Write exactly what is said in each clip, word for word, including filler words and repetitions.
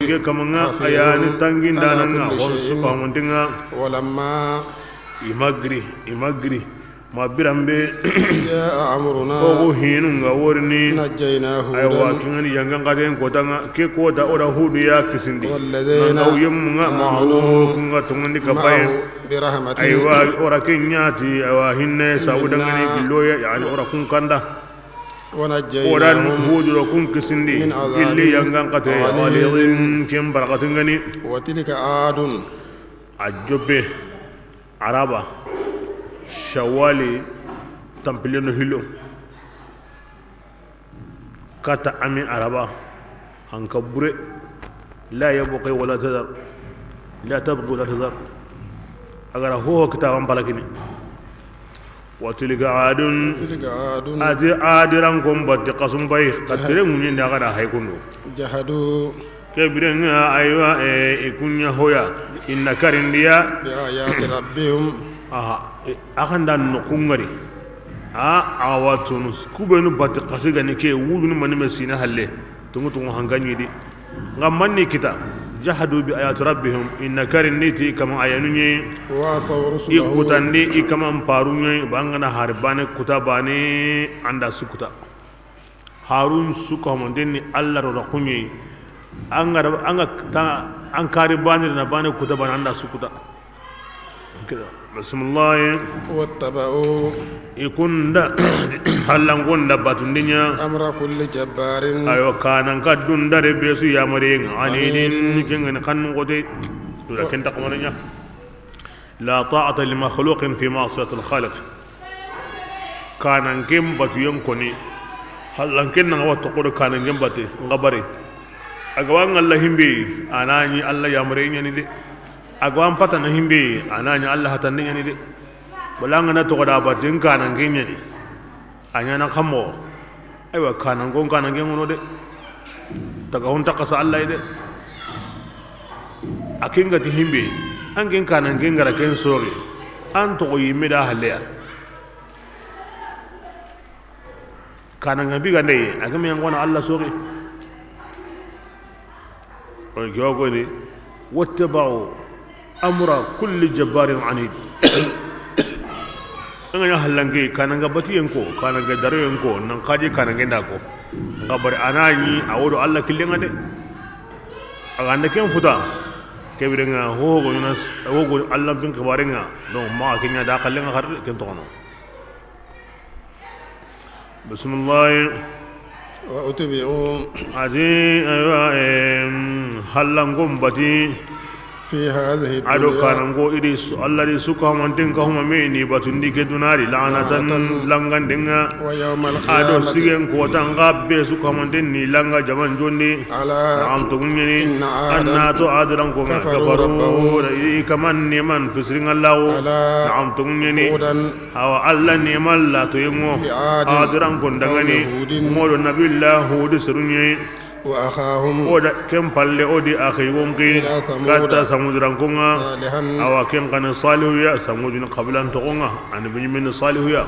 Ke kamaŋa, حفيظ a ya ni tangindaana ŋa, على كل hon شيء su kamantinŋa. ولما I ma giri, i ma giri. Ma biranbe. جاء أمرنا Ogu hinu ŋa worini. نجينا هودا Aywa, kingani yangan katen kotaŋa. Ke kota ora Hudu ya kisindi. والذين Nan kaw yemmu ŋa, آمنوا ma'ahu, kunga tungandi معه kapaye. برحمة Aywa, ora kenyati, aywa, hinne, sabu dangani منا gilloya, yani, ora kun kanda. Oran ونجيناهم Hudu ro kun kisindi, من عذاب illi yangan kate, غليظ غليظ, ken barakatin gani. وتلك عاد A jobe, Araba, Shawali, tampileno hilo. Kata ami Araba, hanka bure, la yabqi wala tadar, la tabqi wala tadar. Agara hoho kitaban balakini. وتلك عاد تلك عاد A ti Adiran kon batti kasum bay, ka tere ŋuɲen da, a ga da hay kundu. جحدوا Ke birenŋa, aywa, e, i kunya hoya, inna karindiya. بآيات ربهم Aha, e, a kan da no kungari. A, a watunu, kubenu batti kasi gani ke, wudunu mani me sina halle. Tungu tungu hanganyi di. Nga manni kita, jahadu bi ayati rabbihim, inna karindi ti kama ayanu ɲi. وعصوا I رسله kutandi, i kama mparu ɲi, bangana hari bane kuta bane, anda sukuta. Harun suka mo denni Allah ro da kunye. Anga da, anga ta, an kari bane na bane kuta bane anda sukuta. Kida. Bismillah. واتبعوا I kunda, hallangonda batundinya. أمر كل جبار Ayo, kanan ka dundare be su yamare nga. Anidin, عنيد kengani kanun kote. Dura kenta kamaranya. لا طاعة لمخلوق في معصية الخالق. Kananken batuyen koni, hallanken na wa toxo do kananken bate, nga bari. A ga wa ngalla himbe, a na ɲi Allah yamare ɲani de. A ga wa mpata na himbe, a na ɲi Allah hatande ɲani de. Wala nga na toxo da baten kananken ɲani. A ɲana kamo. Aywa, kanangon kananken ŋono de. Taga hon ta kasa Allah de. A ken ga ti himbe, an ken kananken gara ken sori. An toxo yimme da halleya. Kananga bi gande, a ga me ngona Allah sori. Wala kiwa ko ni, واتبعوا أمر كل جبار عنيد. An ga ɲa hallanke, kananga batiyen ko, kananga daroyen ko, nan kaje kanange nda ko. Nga bari a na ɲi, a wodo Allah killenga de. A ga nda ken futa, ke birenga, ho go nas, ho go Allah bin xibarenga. Donc, ma kenya da kallenga har ken toxono. Bismillah. وأتبعوا A ti, aywa, em, hallangon bati. في هذه A do الدنيا kanango idi su, Allah di su ka humanten ka huma me ni batundi ke dunari, لعنة لعنة langandenga. ويوم A do القيامة sigen kota nga be su ka humanten ni langa jaman jondi. ألا Na'am, to ɲeni. إن عادا Anna to Adiran ko كفروا kafaru ربهم da i kaman neman fisirin Allah. ألا Na'am, to ɲeni. بعدا Awa Allah ni malla to yengo. لعاد Adiran kon dangani. قوم هود Modo Nabillahi Hud serunye. وأخاهم O da ken palle o di akhi wonki. إلى ثمود Katta Samudiran konga. صالحا Awa ken kan Salihu ya, Samudin qabilan to konga. An bin min Salihu ya.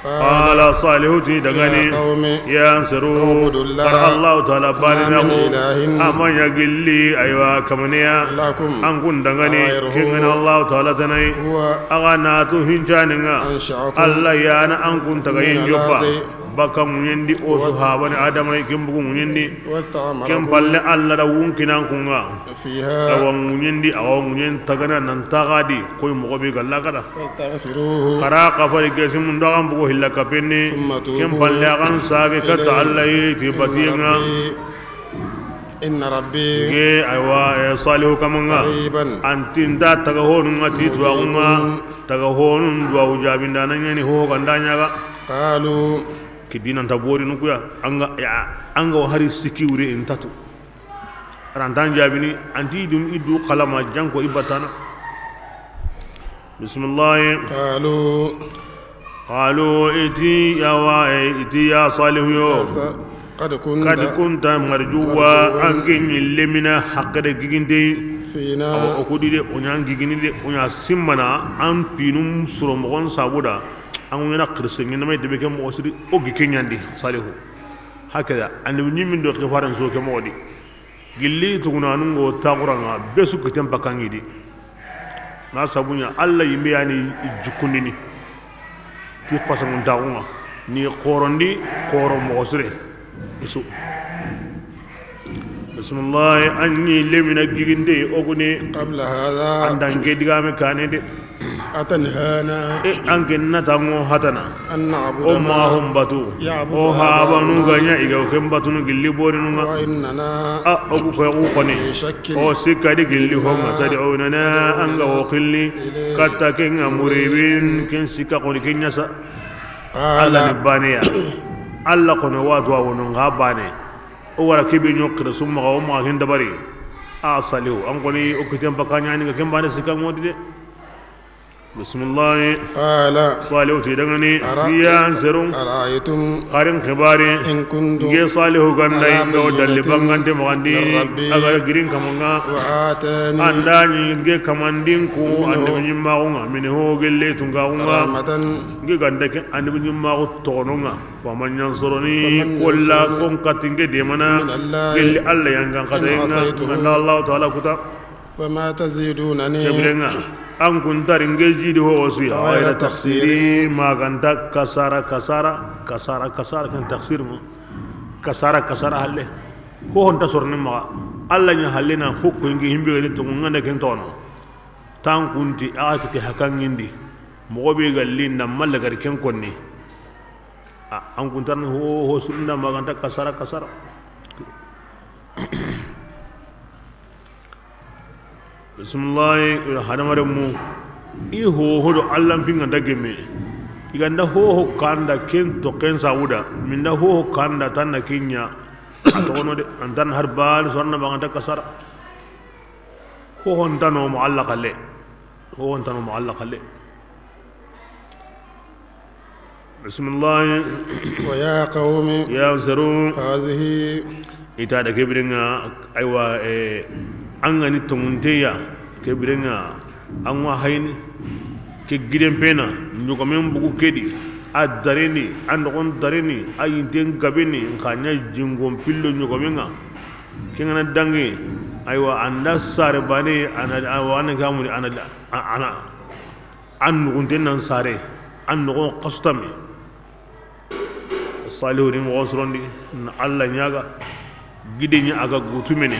قال Qala Salihu ti dangani. يا قوم Ya ansaru. اعبدوا الله Ar Allah Ta'ala ما bani من na إله Amanya gilli aywa kamaniya. لكم An kun dangani. غيره Ken Allah Ta'ala tanai. هو Aga na to hinjaninga. أنشأكم Allah yana an kun taga من yin joppa. الأرض Baka munyendi o وس- sahabani Adama ken bugu munyendi. واستعمركم Ken palle Allah da wunkinan kunga. فيها Awa munyendi, awa munyen tagana nan tagadi koy mogo be galla kada. فاستغفروه Kara kafari gesimun daga mbugo hilla kapenni. ثم توبوا Ken palle agan sage katta إليه Allah yi ti إن batiyenga. ربي إن ربي Ge, aywa, e, Salihu kamanga. قريب Antinda taga honu nga ti tuwagunga. مجيب Taga honu duwa ujabinda na nyani ho ganda nyaga. قالوا Kidina nta bori nukuya. Anga, ya, anga hari siki wure intatu. Rantan jabini, anti dum idu kalama janko ibatana. Bismillah. قالوا Qalu iti ya wa, e, iti ya Salihu yo. قد كنت Kad kunta marjuwa, marjuwa. An ke ɲi lemina haqqe de giginte. فينا Awa o kudi de, o ɲa gigini de, o ɲa simmana, an pinum suro mogon sabuda. An ŋa na kirse ɲi na may debe ke mo siri, o gi ke ɲandi, Salihu. Hakada, an ni min do xifaren so ke mo di. Gilli tugunanun ŋa o taxuran ŋa, be su kiten bakkan ŋa i di. Na sabu ɲa, Alla yinme ya ni i jikkundini ti fasaŋun taxun ŋa, ni xoorondi xooro moxo sire. I su. Bismillahi, an ɲi lemina giginde o guni. قبل هذا. An da n ke digame kaane de. أتنهانا. E, an ke na ta ŋo hatana. أن نعبد O ما ma hon batu. يعبد O haabanu آباؤنا ga ɲa i ga o ken batunu gilli borinun ŋa. وإننا A, o ku ko, o ku koni. لفي شك O sikka di gilli ho ŋa, مما tad'unana, an ga o xilli. إليه Katta ken ŋa, muribin, ken sikka koni ken ɲa sa. قال Alla ni baane ya. Alla kono watu a wono ŋa baane. O wara kebe ɲo xire su maxa, o maxa ken dabari. A Salihu, an koni o kiten bakka ɲa ni ga ken baane sikka ŋo di de. Bismillahi. قال Salihu ti dangani, أرأي- ya n seru. أرأيتم Xarin xibari. إن كنت N ke Salihu ga nda على i ndo dalli بينة bangante maxandi, من ربي a ga girin kaman ŋa. وآتاني An da ɲi n ke kamandin ku منه annabi ɲimmaxun ŋa, minhu gilli tunkaxun ŋa. رحمة N ke ga nda ke annabi ɲimmaxu toxonon ŋa. Wa man yansuruni, فمن kolla ينصرني kon kati n ke demana, من الله gilli Alla yan ga n katayen ŋa, إن عصيته n ga nda Allahu Taala kuta. فما تزيدونني Ke biren ŋa, an kun ta ri n ke jidi ho o su ya, غير غير تخسير. تخسير, ma ga nta kasara, kasara, kasara, kasara, ken taksir mo. Kasara, kasara halle. Ho ho nta sorono maxa. Alla ɲa halle na hukku n ke himbe ga ni tonŋu n ga nda ken toxono. Tan kun ti, a ga kite hakan ŋa ndi. Moxo be ga li na malla gari ken konni. A, an kun ta ri ho ho su nda ma ga nta kasara, kasara. Bismillahi, hadamarenmu, i hoho do Alla n pinŋa nta gemme. I ga nda hoho kanda ken to ken sawuda, min da hoho kanda tanna kiɲa. A toxono de, an ta na har bali sorona ma ga nta kasara. Hoho nta no mo Alla xalle. Hoho nta no mo Alla xalle. Bismillahi. ويا قوم Ya n seru. هذه I ta da ke biren ŋa, aywa, eh, an ga ni tonŋunte ya, ke biren ŋa, an wa hayini, ke giden pena, ɲogomen bugu ke di, a dareni, a noxon dareni, a yinten gabeni, n xa ɲa jingon pillo ɲogomen ŋa. Ken ga na dangi, aywa, an da sare bane, a na, aywa, an ga muni, a na, a na, An nuxunten nan sare, an noxon xasutame. Salihu ni moxo sorondi, na Alla ɲaga, gide ɲa a ga gutumene,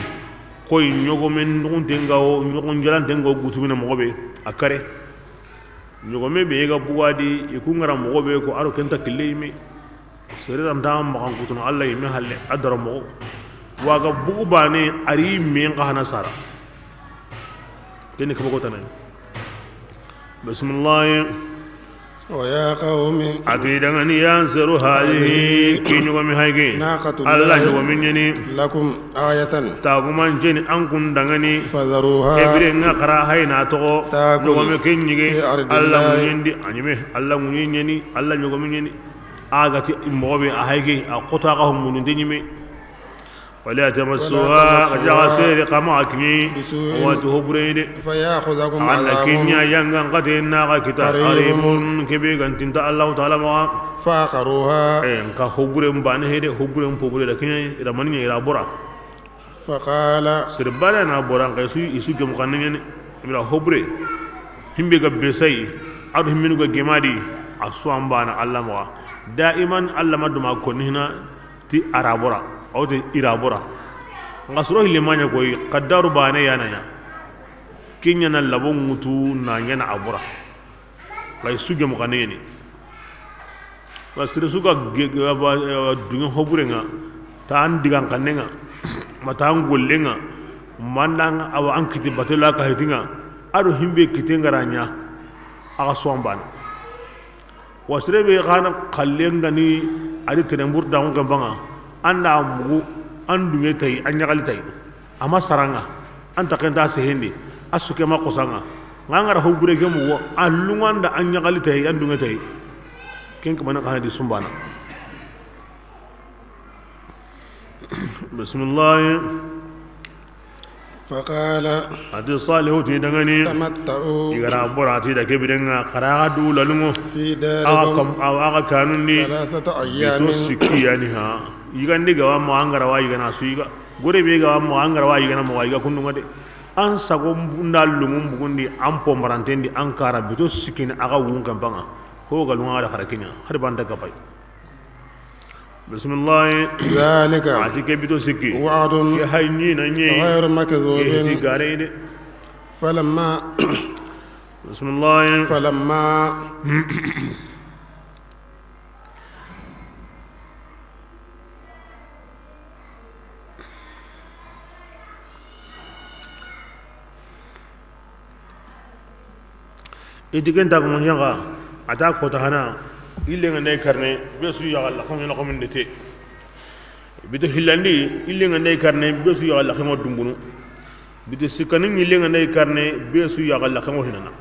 koy ɲogomen nuxunten ga wo, ɲogon jalanten ga wo gutumene moxo be, a kare. Ɲogome be ga bugadi, i ku ŋara moxo be ko, a ro kenta kille yime. Sere ranta maxan kutunu Alla yime halle a dara moxo. Wa ga bugu bane a ri men xa hana sara. Keni kaba ko tanani. Bismillahi. ويا قوم A ti dangani ya n seru, هذه hadihi, ki ɲogome hayge. ناقة الله Alla ɲogome ɲeni. لكم آية Taguman jeni an kun dangani. فذروها Ke bire ŋa xara hayna toxo. تأكل Ɲogome ke ɲige. في أرض Alla الله ŋuɲendi a ɲime. Alla ŋuɲe ɲeni. Alla ɲogome ɲeni. A ga ti moxo be a hayge a xota xa humununte ɲime. ولا تمسوها ولا تمسوها Jaxa sere xa maxa kiɲe. بسوء Wa ti hobureyde. فيأخذكم An na عذاب kiɲa yangan xate na xa kita. قريب Qaribun, ke be ga ntinta Allahu Taala maxa. فعقروها Eh, nka hoburen bane hede, hoburen pobure da kiɲa, i da maniɲa, i da bora. فقال Sere bane na bora, nka i su, i su gemu xanne ɲene. I da hobure. Himbe ga besai, a do himmenu ga gemadi, a su an bana Alla maxa. Daiman Alla ma duma konni hina, ti arabora, a wo ti irabora. Nxa soro hille ma ɲa koy, xaddaru bane ya na ɲa. Ke ɲa na labo ŋutu na ɲa na a bora. Xa i su gemu xanne ɲeni. Wa sere su ga ge-, ge-, wa, wa, duŋe hobure ŋa, ta an digan xanne ŋa, ma ta an golle ŋa, ma an da ŋa, a wa an kiti batela ka hiti ŋa, a do himbe kite ŋa ra ɲa, a xa su an bana. Wa sere be xa na xalle ŋa ni a di tene mbur da ŋo ke baŋa, an da mugu, an duŋe tayi, an ɲaxali tayi. A ma sara ŋa, an ta kenta sehendi, a su ke ma xosa ŋa. Ŋa ŋa ra hobure ke mugu, a luŋa an da an ɲaxali tayi, an duŋe tayi. Ken ke mani xa na di su n bana. Bismillahi. فقال A ti Salihu ti dangani. تمتعوا I ga ra bora ti da ke bire ŋa, xara xa du laluŋo. في داركم Awa kam, awa xa kanundi. ثلاثة أيام Bito sikki yani ha. Yigandi ga wa ma an ga ra wa yigana su yiga. Gore be ga mo an ga ra wa yigana mo wa yiga kundu ŋa de. An sago nda lungu bugundi an po marantendi an kara bito sikini a ga wun kan panga. Ho ga lunga da xara kinya har banta ka pay. Bismillah. ذلك A ti ke bito sikki. وعد Ke hay ni na ni. غير مكذوب Ke ti gare de. فلما Bismillah. فلما I ti ken ta ko ɲaxa, a ta kota hana, yille ŋa nday karne, be su yaxa la xamu na xamu ndete. Bito hillandi, yille ŋa nday karne, be su yaxa la xamu dumbunu. Bito sikani, yille ŋa nday karne, be su yaxa la xamu hinana.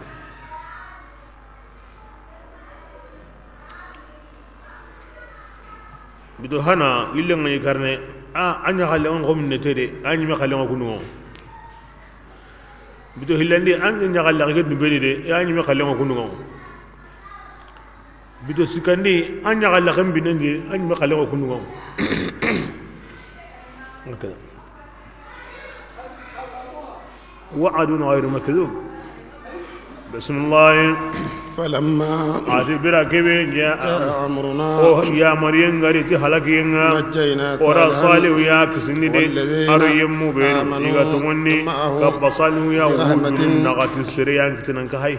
Bito hana, yille ŋa yi karne, a, a ɲaxalle ŋa xo minne te de, a ɲime xalle ŋa kunu ŋa. Bito hillandi, a ɲaxalle xa ke dumbeni de, a ɲime xalle ŋa kunu ŋa. Bito sikandi, a ɲaxalle xa binendi, a ɲime xalle ŋa kunu ŋa. وعد غير مكذوب. Bismillah. فلما A ti bira kebe جاء أمرنا O yamariyen ga ri ti halakiyen ŋa. نجينا O ra صالحا Salihu ya kisindi de. والذين A ro yemmu be آمنوا i ga tongonni. معه Kabba Salihu ya برحمة wujunu na ga ti sere yan kitinan ka hay.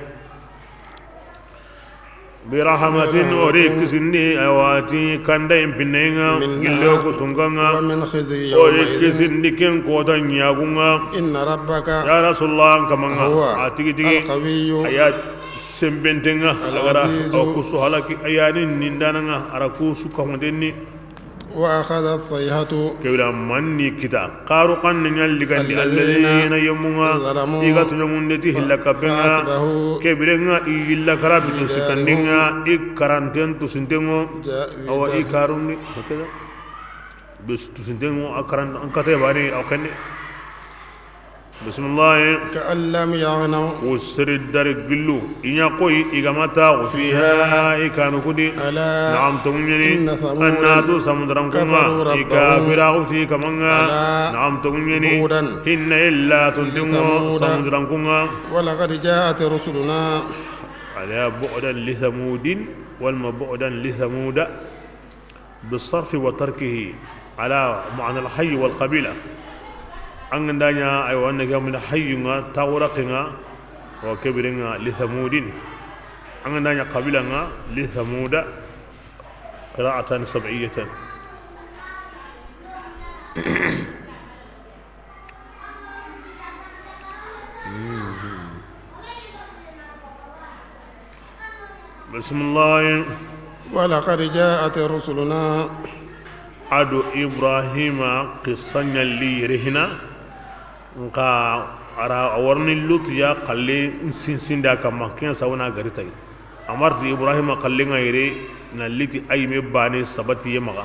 Birahamatin, o ri kisindi, a wa ti kanda in pinne ŋa, gillo ku tunga ŋa, o ri kisindi ken kota ɲagu ŋa. إن ربك Ya Rasulullah, an kaman ŋa, هو a tigi tigi, القوي a ya sembenten ŋa, a ga ra, العزيز a kusu halaki, a ya ni nindana ŋa, a ra kusu kamantenni. وأخذت الصيحة Kewla manni kita. Xaru xanne ɲa ligandi الذين alladhina yemunga ظلموا i ga tuɲamunde ti hilla kapenga. فأصبحوا Kebirenga i yilla kara bitu في دارهم sikandinga i karanten tu sintengo. جاثمين. Awa i karundi. Hakeda. Bis tu sintengo a karan an kate bani a kenne. Bisimilahi. كأن لم يغنوا. Wo seri dari gillu. I ɲa koyi i ga ma taxu. فيها. I kanu kudi. ألا. Naam, tonŋu ɲeni. إن ثمودا. An na tu Samudarankunga. كفروا ربهم. I kafiraxu ti Kamanga. ألا. Naam, tonŋu ɲeni. بعدا. Hinna illa tuntingo. لثمود. Samudarankunga. ولقد جاءت رسلنا. Ala بعدا لثمود. Walma بعدا لثمود. بالصرف وتركه على معنى الحي والقبيلة. An ga nda ɲa, aywa, an na ke mini hayyunga, taxuraxinga, wa kebirenga li Thamudin. An ga nda ɲa qabilanga li Thamuda, قراءتان سبعيتان. Bisimilahi. ولقد جاءت رسلنا. A do Ibrahima qissa ɲalli yere hina. Nxa a ra a warini Lutu ya xalle nsinsinda kamma, ken sawuna gari tayi. A ma ri ti Ibrahima xallenga yere na liti a yime bane sabati ye maxa.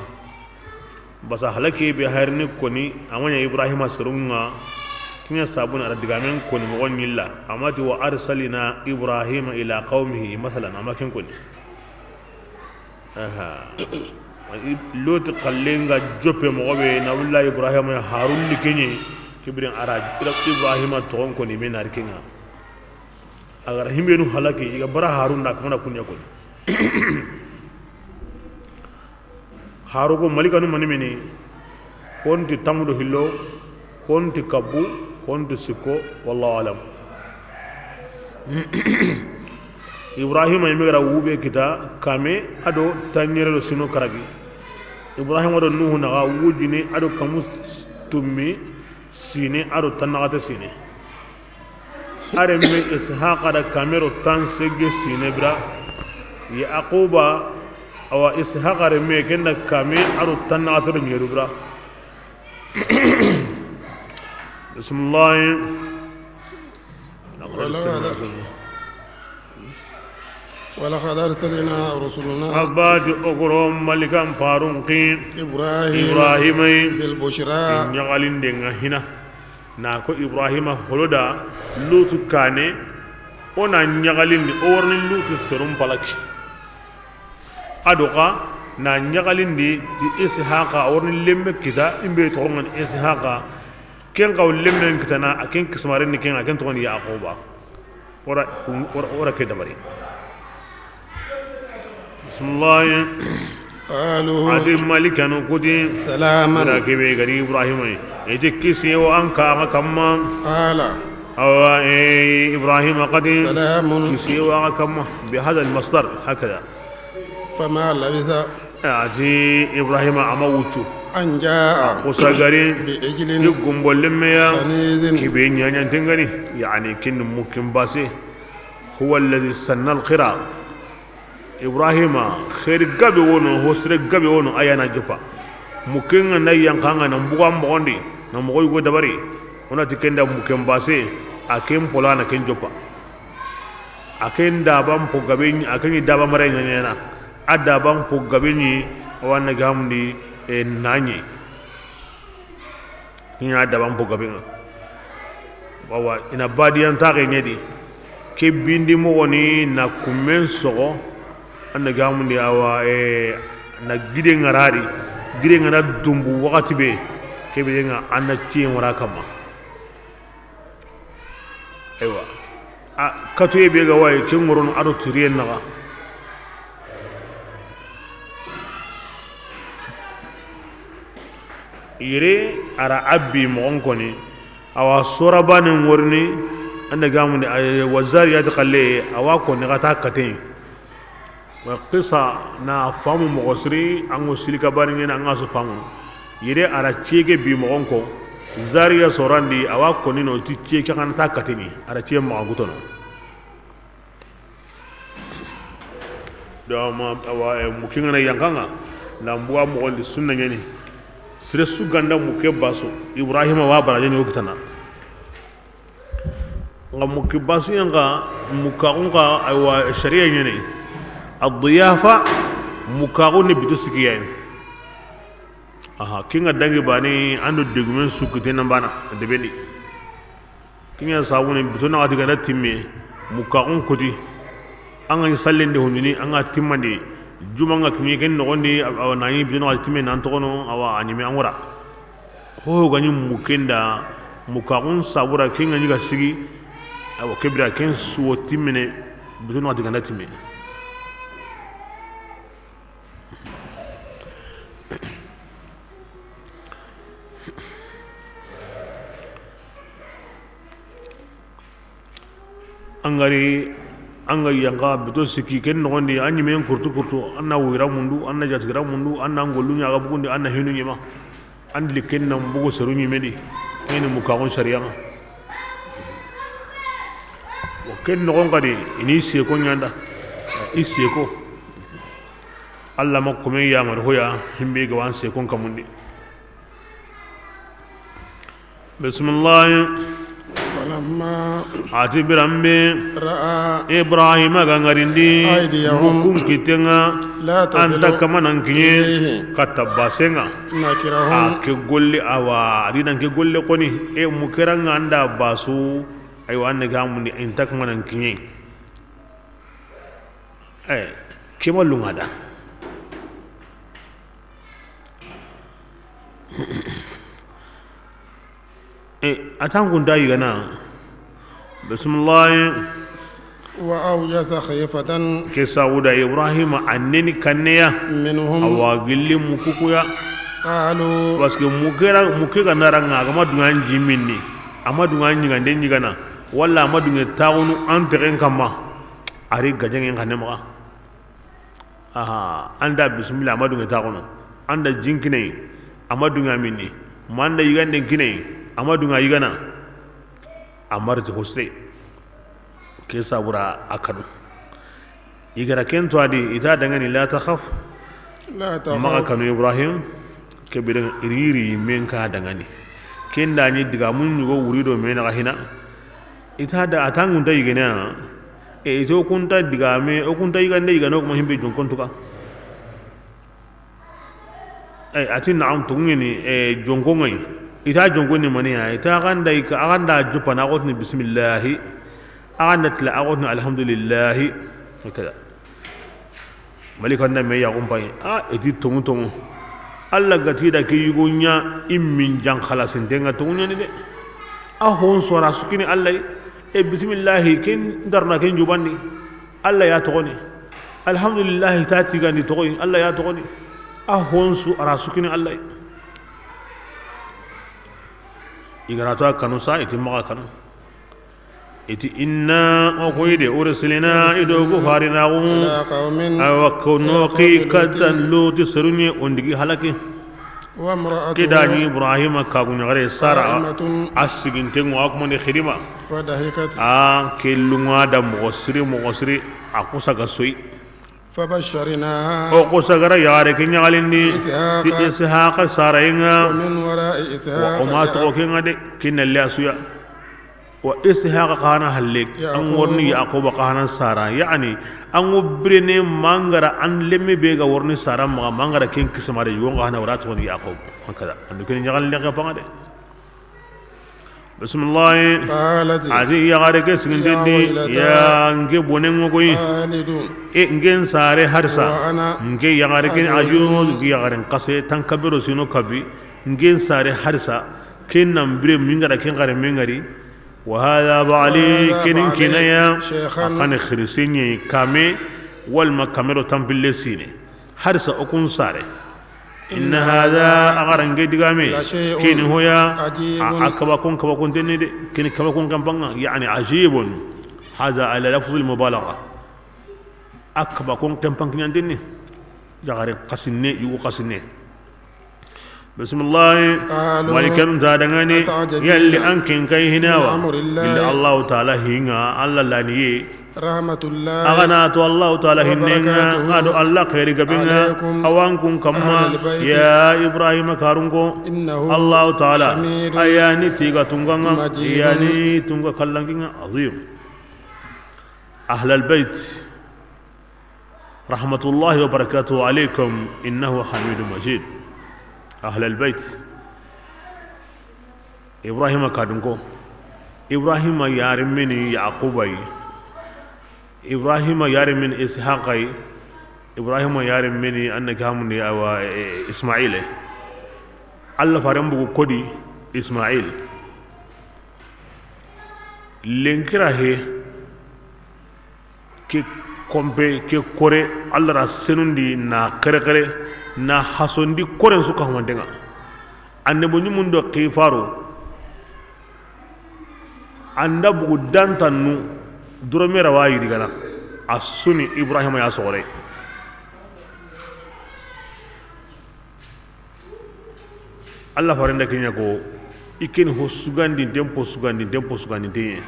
Basa halake be hayrini koni, a ma ɲa Ibrahima serunga, ken ɲa sabuni a ra digamen koni moxo ɲilla. A ma ti, "وأرسلنا إبراهيم إلى قومه" masalan, a ma ken koni. Aha. Loti xallenga joppe moxo be, Nabiyullahi Ibrahima ya harun li kenye, kibirin a ra Ibrahima toxon koni me na ri kenga. A ga ra himbenu halake, i ga bara harun da kamana kunya koni. Harugo malikanu mani mini, konti tamudo hillo, konti kabbu, konti sikko, wallahu alam. Ibrahima yime ga ra wube kita, kame a do tanɲere do sino karagi. Ibrahima do Nuhu naxa wujini a do kamu tummi, sine a do tannaxate sine. A renme Ishaqa da kame do tansege sine bira. Yaquba, awa Ishaqa renme ken da kame a do tannaxate do ɲeru bira. Bisimilahi. ولقد أرسلنا رسلنا. Abadi ogoro malikan parun ki. إبراهيم. Ibrahima yi. بالبشرى. Ti ɲaxalinde nga hina. Na ko Ibrahima holoda Lutu kane. O na ɲaxalindi o warini Lutu serun palaki. A do xa Na ɲaxalindi ti Ishaqa, a wa riini lemme kita, i be toxon ŋa ni Ishaqa. Ken xa wa lemmen kitana, a ken kisimaren ni ken ŋa, a ken toxon ni Yaquba. Wara, wara, wara ke dabari. Bismillah. قالوا A ti malikanu ku ti, سلاما. Wara ke be ga ri Ibrahima yi. I ti kisiye wa an ka, an ka kamma. قال Awa, e, Ibrahima xa ti, سلام. Kisiye wa an ka kamma. بهذا المصدر هكذا. فما لبث A ti Ibrahima a ma wuccu. أن جاء Kusa ga ri, بعجل i gumbo lemme ya, حنيذ. Ke be ɲaɲanten ga ni, yani kin mukin base. هو الذي سن الخراء. Ibrahima, xeeri gabe wono, ho sire gabe wono, a ya na joppa. Mukin ŋa na yanqa ŋa na mbuga moxon di, na moxo yugo dabari. O na ti ken da mukin base, a ken pola na ken joppa. A ken daban po gabe ɲi, a ken ni daban mare ɲaɲana. A daban po gabe ɲi, a wa na gamundi, e, na ɲi. Ken ɲa daban po gabe ŋa. Awa, i na badiyan taxe ɲedi. Ke bindi moxo ni na kumen soxo, a na gamundi, awa, e, na gide ŋa ra di, gide ŋa na dumbu waxati be, ke be ŋa a na ciyen wara kamma. Eywa. A katuye be ga wa yi, ke ŋorono a do tiriyen naxa. Yere a ra a bi moxon koni, awa sora bane ŋorini, a na gamundi, ay, والذاريات xalle, a wa koni xa ta katen. Wa qisa na famu moxo siri, an ŋa silika bari ŋene, an ŋa su famu. Yere a ra cege bi moxon ko, zariya sorandi, a wa koni no ti cege xa na ta kateni, a ra cege maxa gutono. Do ma, awa, e, mukin ŋa na yanqa ŋa, na mbuga moxon di sunna ɲeni. Sire su ga nda muke basu, Ibrahima wa baraje ɲo kitana. Nga mukki basuyen xa, mukkaxun xa, aywa, sariya ɲene. Adiyafa, mukkaxun ni bito sikiyaye. Aha, kinga dangi bani, ando degumen sukkite na bana, debendi. Kinga sabuni, bito naxati gana timme, mukkaxun koti. An ga ni sallende hundini, an ga timmandi, juma nga kiɲe ken noxondi, awa, nani bito naxati timme nan toxono, awa, a ɲime an wara. Ho gani mukkenda, mukkaxun sabura, ken gani ga sigi, awa, kebira ken suwo timmene, bito naxati ganda timme. Angari, anga yanqa bito sikki, ken noxondi, a ɲimen kurtu kurtu, an na wuyira mundu, an na jatigira mundu, an na ngollu ɲaga bugundi, an na hinu ɲima, an likken na bugu seru ɲimedi, keni mukkaxun sariya ŋa. Wa ken noxon xadi, ini seko ɲanda, i seko. Allah ma kome yamari hoya, himbe ga wan sekon kamundi. Bisimilahi. Falamma. A ti biranbe. Ra'a. Ibrahima ga ŋarindi. Aydiyahum. Mukun kitten ŋa. La tasilu. An ta kamanan kiɲe. Ilayhi. Katta basen ŋa. Nakirahum. A ke golle awa. A di nan ke golle koni. E mukeran ŋa an da basu. Aywa, an ne ga mundi, in ta kamanan kiɲe. Eh, kima lunga da. Eh, a tankunta yigana. Bisimilahi. Wa awjasa khifatan. Ke sawuda Ibrahima a neni kanneya. Minhum. Awa gilli mukukuya. Qalu. Parce que mukera, muke ga nara ŋa, a ga ma dunga n jiminni. A ma dunga n ɲigande ɲigana. Walla a ma dunga taxunu an texen kamma. A ri gajaŋen xanne maxa. Aha, an da bisimila, a ma dunge taxunu. An da jin kine yi, a ma dunge a minni. Ma an da yiganden kine yi, a ma dunge a yigana. A ma riti hosire. Ke sabura a kanu. I gara ken to a di, i ta dangani, la takhaf. La takhaf. Maxa kanu Ibrahim. Ke biren iri iri men ka dangani. Ken da ni diga mun ɲugo wuri do me naxa hina. I ta da a tangunta yigene ya. E, i to kunta diga me, o kunta yigande yigano kuma himbe jonkon tuka. E, a ti naam tungini, e, jonkon ŋa yi. I ta jonkon ni mani ya, i ta ganda, i ka, a ganda jopana, a gotini bisimilahi. A ganda tila, a gotini alhamdulilahi. Hakada. Malikan da me yaxun pay, a, i ti tonŋu tonŋu. Alla ga ti da ke yugo ɲa i min jan xalasinten ŋa tonŋu ɲani de. A hon su a ra su kini Alla yi. E bisimillahi, ken darna ken jubandi. Alla ya toxoni. Alhamdulillahi ta tigandi toxoyi, Alla ya toxoni. A hon su a ra su kini Alla yi. I ga ra to a kanu sa, i ti maxa kanu. I ti inna, o koyi de, ursilna, i do ku farinaxu. إلى قوم Awa, ko no إلى قوم ki لوط katan Luti seruɲe, o n digi halaki. وامرأته Ke da ni Ibrahima kagu ɲaxare Sara, قائمة a siginten ŋo, a kuma ni xidima. فضحكت A ke lunŋa da moxo siri, moxo siri, a kusa ga soyi. فبشرناها O kusa ga ra yaxare ke ɲaxalindi, بإسحاق ti Ishaqa sarayen ŋa. ومن وراء Wa إسحاق o ma toxo يعقوب ke ŋa de, kinna le a su ya. Wa Ishaqa xa na halle, an ŋa ri ni Yaquba. Yaquba xa na sara, yani, an ŋa birene mangara an lemme be ga wa ri ni sara maxa, mangara ken kisima de, yugo xa na wara toxo ni Yaquba. Hakada, an do ken ɲaxalinde ke paŋa de. Bisimillahi. قالت A ti yaxare ke siginten di, يا ويلتى ya n ke bonen ŋa koyi. أألد E, n ke n sare harisa. وأنا N ke yaxare ke عجوز ajuz, n ke yaxaren xase, tan kabero sino kabi. N ke n sare harisa. Ken nan bire mingara ken xare mengari. وهذا بعلي وهذا Ken n بعلي kina ya. شيخا A xa ni xirisenɲe kame. Walma kamero tampille sine. Harisa o kun sare. إن هذا A ga ra n ke digame. لشيء Keni hoya. عجيب A, a kabakon, kabakonten ni de. Keni kabakon kanpaŋa. Yani ajibun. هذا على لفظ المبالغة. A kabakon kanpankiɲanten ni. Yaxare xasinne, yugo xasinne. Bisimillahi. قالوا Malikanu ta dangani, أتعجبين yalli an ken kay hinawa. من أمر الله Illa Allahu Taala hinŋa, Alla laniye. رحمة الله A ga na to Allahu Taala hinnenŋa, وبركاته a do Alla xeeri gabenŋa, عليكم a wa an kun kamma, أهل البيت ya Ibrahima karunko. إنه Allahu Taala, حميد a ya ni tiga tungaŋa, مجيد ya ni tunga kallankiŋa, azim. Ahlal bayt. Rahmatullahi wa barakatuhu alaykum, innahu hamidun majid. Ahlal bayt. Ibrahima kadunko. Ibrahima yaarenme ni Yaquba yi. Ibrahima yaarenme ni Ishaqa yi. Ibrahima yaarenme ni anna ke hamundi awa, e, Ismaila. Alla faren bugu kodi Ismaila. Lenkira he. Ke konpe, ke kore, Alla ra senundi na xerexere, na hasondi koren su ka humantenŋa. Annabi ɲumun do xifaro, an da bugu dantannu, dorome ra wa yirigana, a su ni Ibrahima ya soxore. Alla farenda ke ɲa ko, i keni ho sugandinten po sugandinten po sugandinten ye.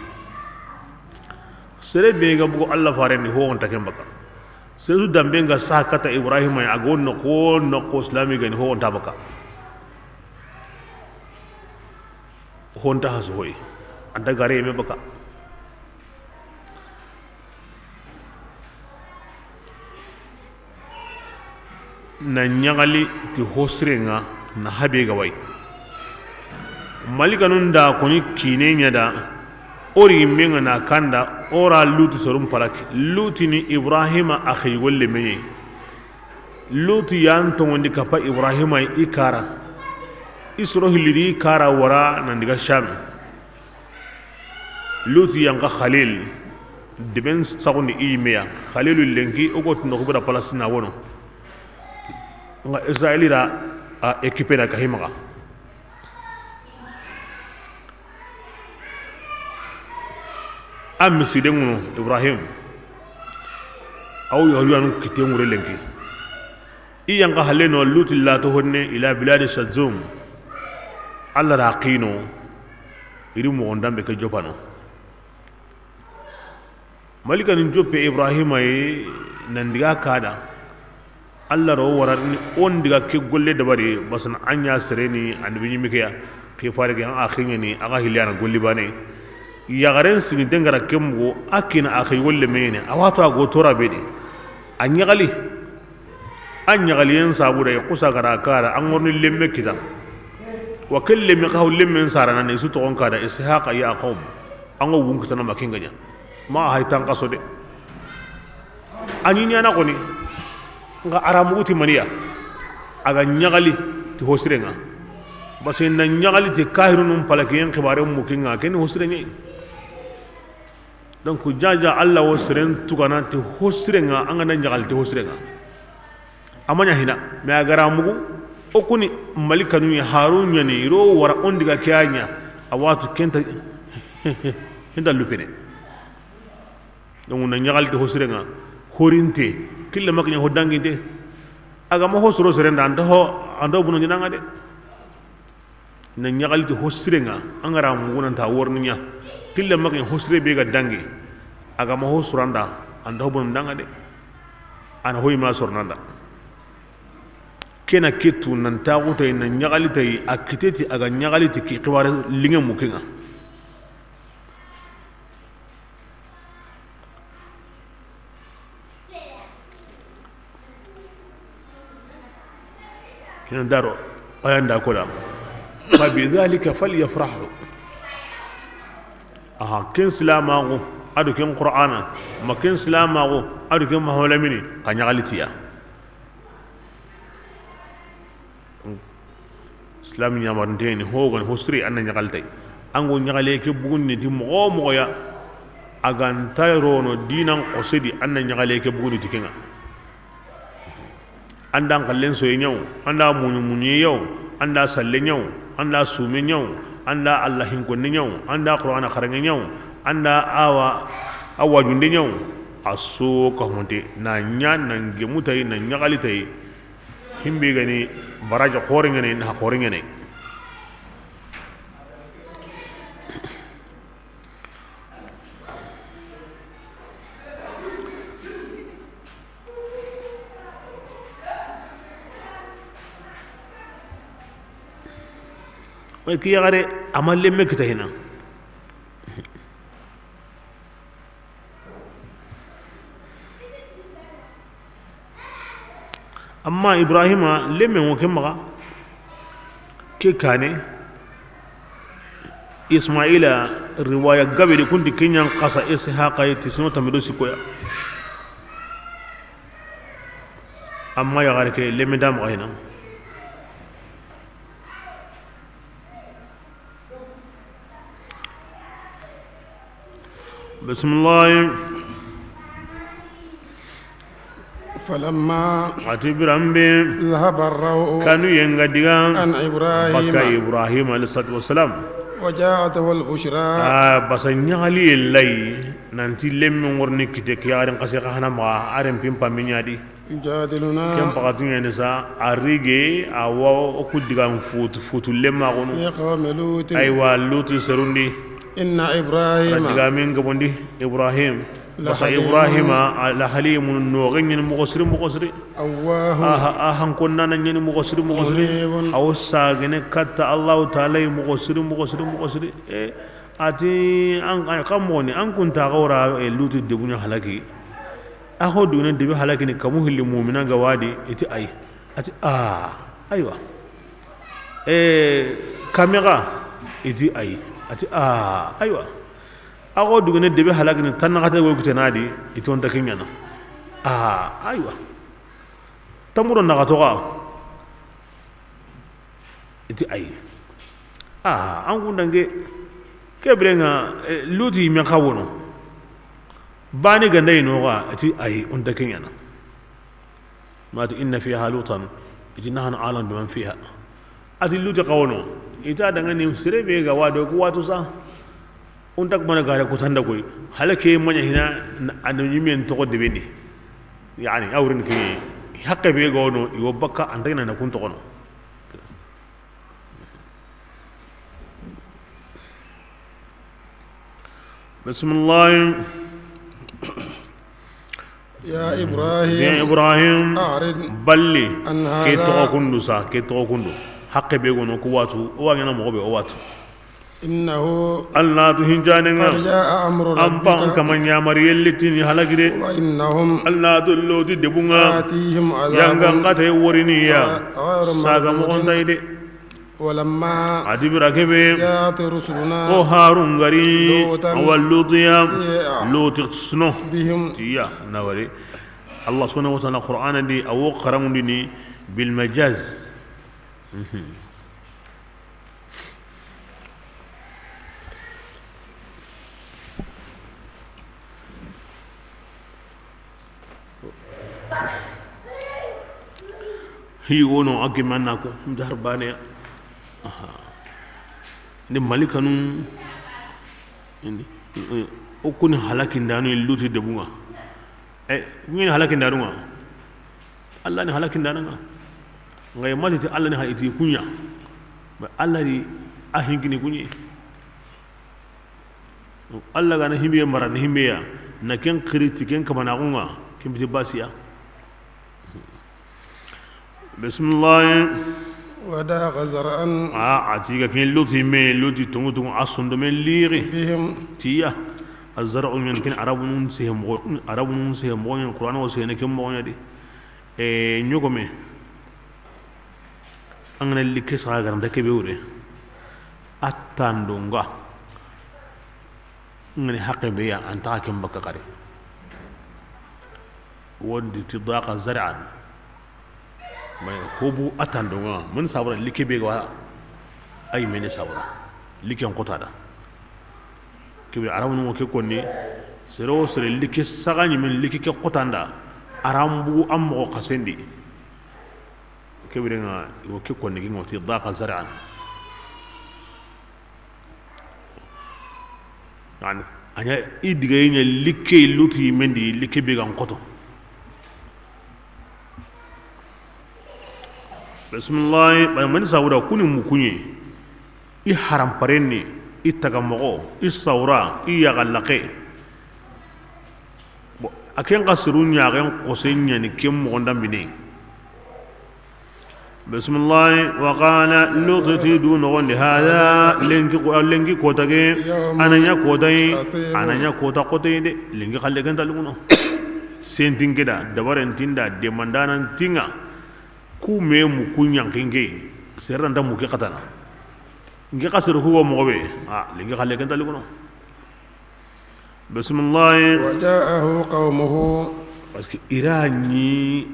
Sere be ga bugu Alla farendi ho wonta ken baka. Sere su dambe nga saha kata Ibrahima ya, a go noqu wo noqu silami gani ho wonta baka. Ho nta hasu hoyi. Anta gare yeme baka. Na ɲaxali ti hosirenŋa na habe ga way. Malikanun da koni kine ɲa da, o ri menga na kanda, o ra Luti sorum palaki. Luti ni Ibrahima a xey golle meɲe. Luti yan tongondi kapa Ibrahima i kara. I soro hillidi i kara wara nan diga Shami. Luti yanka Khalil, deben saxundi i yimme ya. Khalilu lenki, o go ti noxu bira Palestina wono. Nga Israeli ra a équipe na kahimaxa. A misiden ŋunu Ibrahim. Aw yahudiyanu kite ŋure lenki. I yanka halle no Luti lato honne ila biladi Shazum. Alla ra xino, iri moxon dambe ke jopano. Malikanin joppe Ibrahima yi nan diga kada. Alla ro warani on diga ke golle dabari, basana a ɲa sereni annabi ɲimike ya. Ke fare ke an a xiɲeni a ga hiliyana golli bane. Yaxaren sigi dengara ke mugo a kina a xey golle meyene a wato a go tora bedi. A ɲaxali. A ɲaxaliyen sabu da i xusa gara kara an ŋorni lemme kita. Wa ke lemme xaw lemmen sarana ne su toxon kada Ishaqa Yaqub. An ŋo wun kitana makinga ɲa. Ma hay tan kaso de. A ɲi ɲana koni. Nxa a ra mugu ti maniya, a ga ɲaxali ti hosiren ŋa. Parce que na ɲaxali ti kahirunun palakiyen xibaren mukin ŋa, ken ni hosiren ɲa yi. Donc, jaja Alla wo seren tugana ti hosiren ŋa, an ga na ɲaxali ti hosiren ŋa. A ma ɲa hina, mais a ga ra mugu, o kuni malikanu ɲa, harun ɲa ni, i ro wara o n diga ke ya ɲa, a watu kenta, kenta lupene. Donc, na ɲaxali ti hosiren ŋa, horinte, kille ma ke ɲa ho danginte. A ga ma ho soro seren da, an ta ho, an ta ho bonondi na ŋa de. Na ɲaxali ti hosiren ŋa, an ga ra mugu nan ta worni ɲa. Kille ma ke ɲa hosire be ga dangi, a ga ma ho soro an da, an ta ho bonondi na ŋa de. A na ho yi ma soro nan da. Ke na ke tu nan taxu tayi, na ɲaxali tayi, a kite ti a ga ɲaxali ti ki xibare liŋe mukin ŋa. Ken daro, a yan da ko da. Fa bi dhalika falyafrahu. Aha, ken silamaxu, a do ken Qur'ana, ma ken silamaxu, a do ken maholamini, xa ɲaxali ti ya. Islam ɲamarinte ni, ho gani ho siri, an na ɲaxali tayi. An go ɲaxale ke bugundi ti moxo wo moxo ya, a ga nta rono dinan xosedi, an na ɲaxale ke bugundi ti ken ŋa. An da n xallen soye ɲa wo, an da muɲu muɲe ya wo, an da salle ɲa wo, an da sume ɲa wo, an da Alla hinkonne ɲa wo, an da Qur'ana xaranŋe ɲa wo, an da awa, a wajunde ɲa wo, a so ka honte, na ɲa, na gemu tayi, na ɲaxali tayi. Himbe gani baraja xoore ŋa ne, na xoore ŋa ne. Way ki yaxare, a ma lemme kita hina. Amma Ibrahima lemme ŋo ke maxa, ke kane, Ismaila riwaya gabe di kunti ke ɲan xasa Ishaqa yi ti sino tammi do sikko ya. Amma yaxare ke lemme nta maxa hina. Bisimilahi. فلما A ti biranbe, ذهب الروع kanu ye ŋa diga, عن إبراهيم baka Ibrahim alayhi salatu wasalam. وجاءته البشرى A basa ɲaxali ye layi, nanti lemme ŋorni kite ke, a ren xase xa hana maxa, a ren pimpa miɲadi. يجادلنا Ken paxati ɲani sa, a rige, a wa o ku digan futu, futu lemma xono. في قوم لوط Aywa, Lutu serundi. إن إبراهيم Diga min gabondi, Ibrahim. Basa لحليم Ibrahima, a la halimun, no ga ɲani moxo siri, moxo siri. أواه A ha, a hankonna na ɲani moxo siri, moxo siri. منيب A wo sagene katta Allahu Taala yi moxo siri, moxo siri, moxo siri. E, a ti, an, an, xa moxoni, an kun ta xa wara, e, Lutu debu ɲa halaki. A xo dugune debe halakini kamu hilli mumina ga wadi, i ti ayi. A ti a, aywa. E, kame xa, i ti ayi. A ti a, aywa. A xo dugune debe halakini tannaxate wo kite na di, i ti o nta ke ɲana. A, aywa. Tamuro naxato xa. I ti ayi. A, an kundange ke birenŋa, e, Luti yimme xa wono. Bani ganda yi no xa, i ti ayi, o nta ke ɲana. Ma ti inna fiha Lutan, i ti nahnu a'lamu biman fiha. A ti Luti xa wono, i ta dangani sere be ga wado ku watu sa. O nta ku mana gare kutanda koy. Hala ke maɲa hina, a na ɲimen toxo debeni. Yani, a wurin ke haqqe be ga wono, i wo bakka, an ta na kun toxono. Bisimilahi. يا إبراهيم Ken Ibrahim, أعرض balli, عن ke هذا toxo kundu sa, ke toxo kundu. Haqqe be gono ku watu, o wa ɲana moxo be o watu. إنه Alla tu hinjanenga. قد جاء أمر An pa ربك an kama ɲamari yelli tini halagire. وإنهم Alla tu Luti debunga. آتيهم عذاب Yanga ngata worini ya. غير Saga مردود moxon tayi de. ولما A dibira kebe. جاءت رسلنا O harun gari. لوطا Awa Lutiya. سيء Luti sino. بهم Tiya, na wari. Allah subhanahu wa ta'ala Qur'ana di a wo xaranŋundini bil majaz. Hi wono a gemme na ko ntar baneya. Aha. Ni malikanu, indi, o kuni halakindanu Luti debunŋa. E, kuɲeni halakindanunŋa. Allah ni halakindanunŋa. Nga i mati ti Allah ni ha iti kuɲa. Ma Allah di a hinkini kuɲe. Allah gana himbe mara ni himbe ya, na ken xiri ti ken kamanaxunŋa, ken biti basiya. Bisimilahi. Wa daqa zar'an. A, a ti ga ken Luti me, Luti tungu tungu a sondomen liri. Bihim. Tiya. A zar'u ɲan ken arabunun sehe moxo, arabunun sehe moxo ɲan Qur'ana wo sehene ken moxo ɲa di. E, ɲogome. An ga na like saxa garanta kebe wure. A tandonga. Ngani haqqe be ya, an taxa ken bakka xari. Wondi ti daqa zar'an. May hobu a tandonga. Mun sabura like be ga wa. Ay meni sabura. Like n xota da. Kebe arabunun ke konni. Sere wo sere like saxa ɲi men like ke xota nda. Arambu am moxo xasendi. Kebe nga yo ke konni ki ngoti daqa zar'an. Yani, a ɲa i digaye ɲa like Luti mendi, like be ga n xoto. Bisimilahi, bay mani sawura kuni mukuɲe, i haramparenni, i tagamoxo, i sawura, i yaxallake. Bon, a ken xa seru ɲaxen xose ɲani ken moxon danbine. Bisimilahi, wa qala Lutu ti du noxondi, hada, lenki, lenki kotage, a na ɲa kotayi, a na ɲa kota kotayi de, lenki xalle ken ta luguno. Sentin ke da, dabaren tin da, demandanan tinŋa, ku me mu ku ɲanxin ke, sere nta mu ke xatana. Nke xa sere ku wo moxo be, a, lenki xalle ken ta luguno. Bisimilahi. Wa ja'ahu qawmuhu. Parce que i ra ɲi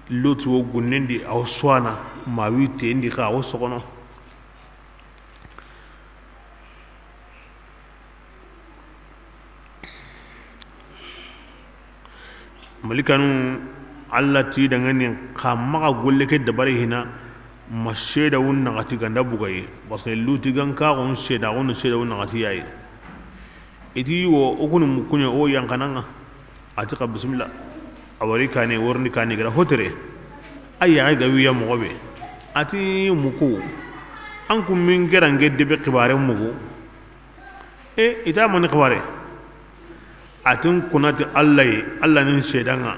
Lutu wo gunnen di, a wo suwana, ma wi tendi xa, a wo soxono. Malikanu, Allah ti dangani xa maxa golle ke dabari hina, ma seedawun naxati ganda bugayi, parce que Luti gan ka gon seedawun, seedawun naxati yayi. I ti wo, o kuni mukuɲa o yankananga. A ti xa bisimila. A wari kane, worni kane, gara hotere. A yaxe ga wiya moxo be. A ti muku. An kun min gerange debe xibare mugu. E, i ta mani xibare. A tin kunati Allah yi, Allah nin seedanga.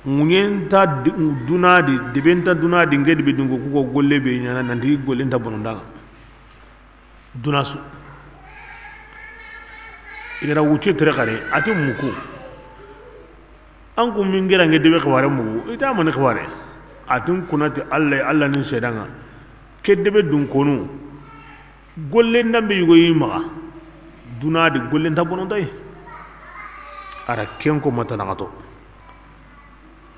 Ŋuɲenta di, duna di, debenta duna di, nge debe dunko kuko golle be ɲana, nanti golle nta bonondanga. Duna su. I gara wucce tere xare, a ti muku. An kun min gerange debe xibare mugu, i ta mani xibare. A tin kunati Allah, Allah nin seedanga. Ke debe dunkonu. Golle ndambe yugo yi maxa. Duna di golle nta bonontayi. A ra ken ko mata naxato.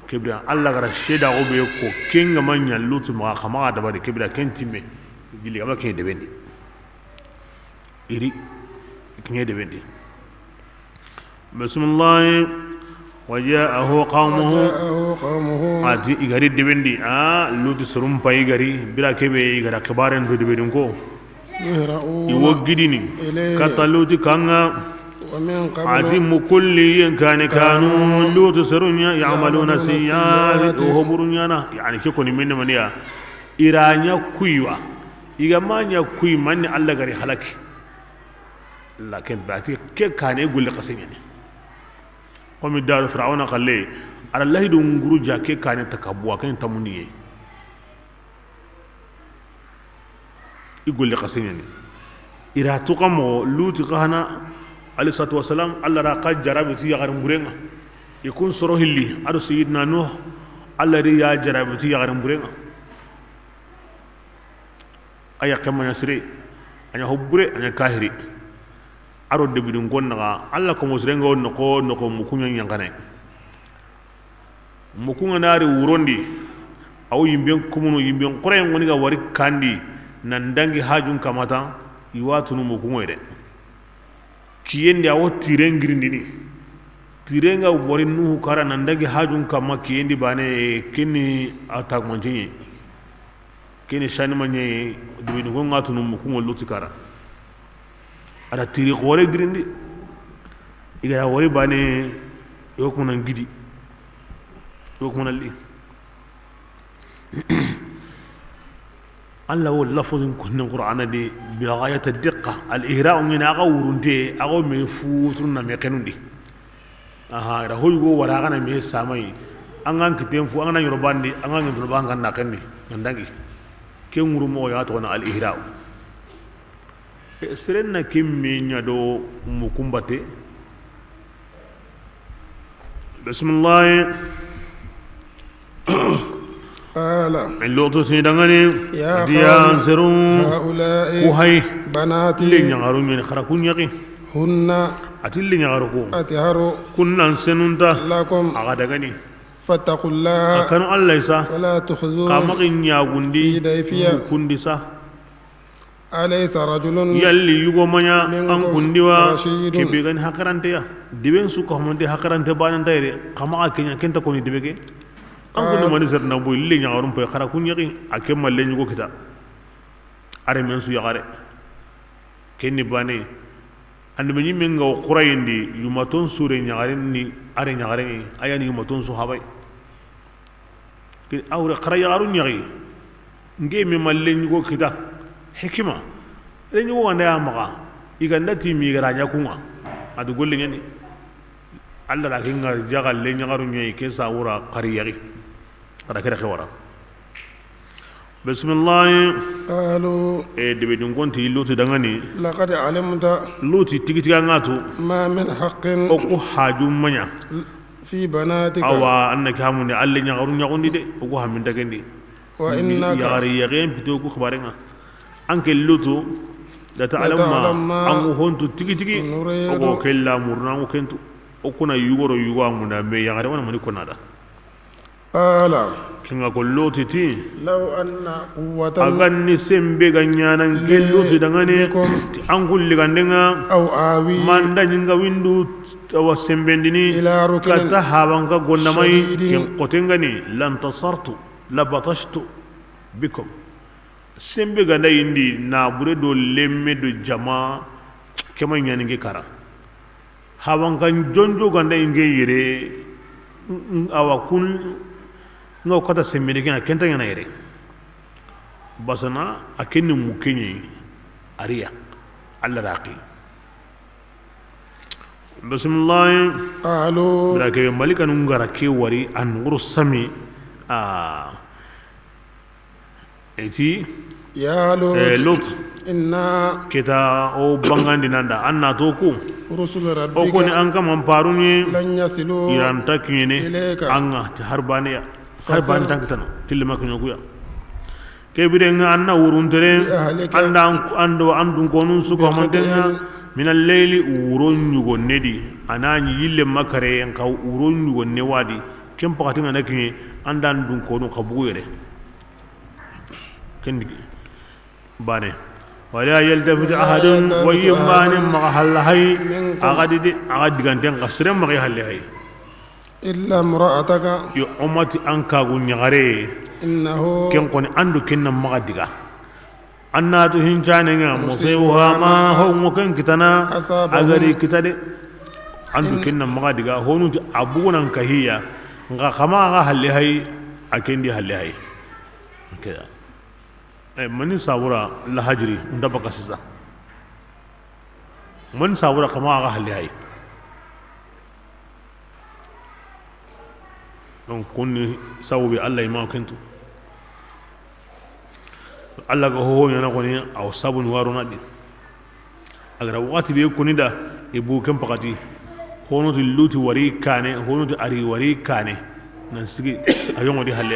Kebira Allah gara seedaxu be ko kenga ma ɲa Lutu maxa, xa maxa dabari kebira ken timme. Gili gaba ken debendi. Iri ken debendi. Bisimilahi. Wa ja'ahu qawmuhu. Wa ja'ahu qawmuhu. A ti i gari debendi, a, Lutu sorum pay i gari, bira kebe i gara xibaren do debedin ko. Yuhra'una. I wo gidini. Ilayhi. Kata Lutu kanga. Wa min qablu. A ti mukulli yen kani kanu, kanu Lutu sorunya, ya'maluna, ya'maluna siyyati, siyyati, o hoburunyana, yani ke koni minne maniya. I ra ɲa kuyiwa. I ga ma ɲa kuyi manni Allah gari halaki. La ken bati ke kane golle xase ɲani. Komi daru Firawuna xalle, a ra lahidu nguru ja ke kane takabuwa ken tamuniye. I golle xase ɲani. I ra tuxa moxo Luti xa hana, alayhi salatu wasalam, Allah ra xa jarabi ti yaxarin burenga. I kun soro hilli, a do Sayyidina Nuh, Allah ri ya jarabi ti yaxarin burenga. A yaqqe ma ɲa sire, a ɲa ho bure, a ɲa kahiri. A ro debidun kon naxa, Alla komo sirenga wo noxo noxo mukuɲa ɲaxane. Mukuŋa na ri wurondi, a wo yimben komunu, yimben xoreyen ŋoni ga wari kandi, nan dangi hajun kamata, i wa tunu mukuŋoy de. Kiyendi a wo tiren girindini. Tirenga wari Nuhu kara nan dangi hajun kamma kiyendi bane, kini a tagmantiɲe. Kini sanima ɲe, debidun kon ŋa tunu mukuŋo Luti kara. A da tiri xore girindi. I ga da wari bane, yo kumana gidi. Yo kumana li. Alla wo lafuzin kunnen Qur'ana di bi ghayati diqqa. Al ihra'u ɲini a ga wurunte, a ga me futun na me xenundi. Aha, i da hoyugo wara a ga na me samayi. An ga n kiten fu, an ga na ɲoro bandi, an ga ɲoro ban ga na xenni, nan dangi. Ke ŋuru moxo ya toxo na al ihra'u. E, seren na ke me ɲa do mukumbate. Bismillahi. Qala. Lutu ti dangani. Ya qawmi, a di ya n seru. Haula'i, ku hay, banati, le ɲaxaru ɲeni, xara ku ɲaxi. Hunna. A ti le ɲaxaru ku. Atharu. Kun na senunta. Lakum. A ga dangani. Fattaqullaha. A kanu Alla sa. Wala tukhzuni. Xa maxa ɲagundi. Fi dayfiya. Kundi sa. Alaysa rajulun. Yalli yugo ma ɲa an kundi wa? Minkum rashidun. Ke be ga ni haqiranteya. Deben su ka homonte haqirante banen ta yere. Xa maxa ke ɲa, ken ta koni debe ke. An kundi mani sere na boy le ɲaxarun pay xara ku ɲaxi a ke malle ɲugo kita. Are men su yaxare. Ken ni bane. Andi be ɲimme nga wo xurayindi yumaton sure ɲaxaren ni are ɲaxaren ŋa. A ya ni yumaton su habay. Ke awre xara yaxaru ɲaxi. Nge me ma leɲugo kita. Hikima. Leɲugo ganda ya maxa. I ganda ti mi gara ɲa kunga. A du golle ɲani. Alla da kinga jaga leɲaxaru ɲayi ke sawura xari yaxi. Xara kere xewara. Bismillahi. Qalu. E debe dun konti Luti dangani. Laqad alimta. Luti tigi tigi a ŋa tu. Ma min haqqin. O ku haju ma ɲa. Fi banatika. Awa, an na ke hamundi, alle ɲaxaru ɲaxundi de, o ku haminta kendi. Wa innaka. Yaxari yaxen pito ku xibaren ŋa. An ke Lutu, la ta'lamu ma, an ku hontu tigi tigi, nuridu, o ku ke la muruna, an ku kentu. O ku na yugoro yugo a munda, me yaxare wana mani kona da. Qala. Kinga ko Luti ti. Law anna quwwatan. A ga ni sembe ga ɲana n ke Luti dangane. Bikum. Ti an kulli gande ŋa. Aw awi. Manda ɲinga windu. Awa sembendini. Ila ruknin. Kata habanka gondamayi. Shadidin. Ken xotengani. Lantasartu. Labatashtu. Bikum. Sembe ganda yindi na bure do lemme do jama. Kema ɲani nge kara. Habankan jonjo ganda inge yere, awa kun, nga kata sembene kena kenta ɲana yere. Basana a kenni mukenye ariya. Alla raqi. Bismillah. Qalu. Bira ke malikanu ngara ke wari an nguru sami. A. Eti. Ya Lut. Eh, Lut. Inna. Kita o bangandi nanda. An na to ku. Rusul rabbika. O koni an kaman paruni. Lan yasilu. Iranta kiɲene. Ilayka. An ŋa ti harbaniya. Fasir. Harban tankitana. Kilima kiɲokuya. Kebire ŋa an na wuruntere. Bi ahlika. Anda an, ando an dun konun su ko mantenga. Bi qit'in. Min al-layli wuro ɲugo nedi. Ana ɲi yille makare en kaw wuro ɲugo newadi. Ken pakati ŋa na kiɲe. Anda an dun konu kabugu yere. Kendi bane. Wala yaltafit ahadun, wa yimbane maxa halla hay. Minkum. Axa di de, axa diganten xa sere maxa halle hay. Illa imra'ataka. Yo, o ma ti an kagu ɲaxare. Innahu. Ken koni an do ken na maxa diga. An na tu hincane ŋa, musibuha ma ho ŋo ken kitana. Asabahum. A gari kita de. An do ken na maxa diga, honu ti a bugunan kahiya. Nga xa maxa halle hay, a kendi halle hay. Keda. Eh, mani sabura la hajri, nda baka sisa. Mani sabura xa maxa halle hay. Donc, konni sabu be Alla ima kentu. Alla ga hoho ɲana koni, aw sabu ni waro na di. A gara waxati be koni da, i bu ken pakati. Hono ti Luti wari kane, hono ti ari wari kane. Nan sigi, a yongo di halle.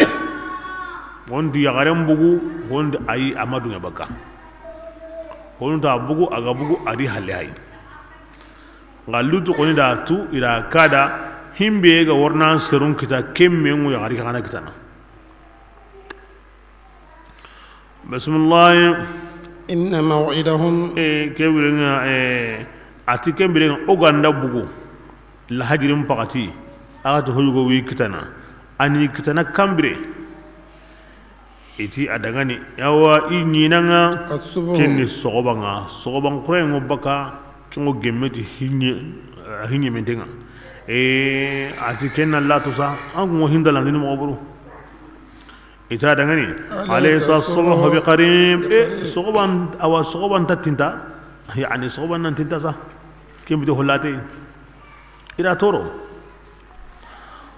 Hono ti yaxaren bugu, hono ti ayi a ma duŋe baka. Hono ta bugu, a ga bugu, a di halle hay. Nga Lutu xoni da tu, i da ka da, himbe ga warna serun kita, kemme ŋu yaxari ke xana kitana. Bismillahi. Inna maw'idahum. E, ke birenga, e, a ti ke birenga, o ganda bugu. Lahajirin pakati. A ga ti hoyugo wi kitana. Ani kitana kambire. I ti a dangani. Yawa i ɲinanga. As-subh. Kenni sogoba nga. Sogoban kurayen ŋo baka. Ken ŋo gemme ti hinye, hinye mentenga. E, a ti kenna latusa. An ŋo hinda landini moxo buru. I ta dangani. Alaysa subhu bi qarib. E, sogoban, awa sogoban ta tinta. Yani sogoban nan tinta sa. Kembite hollate. I da toro.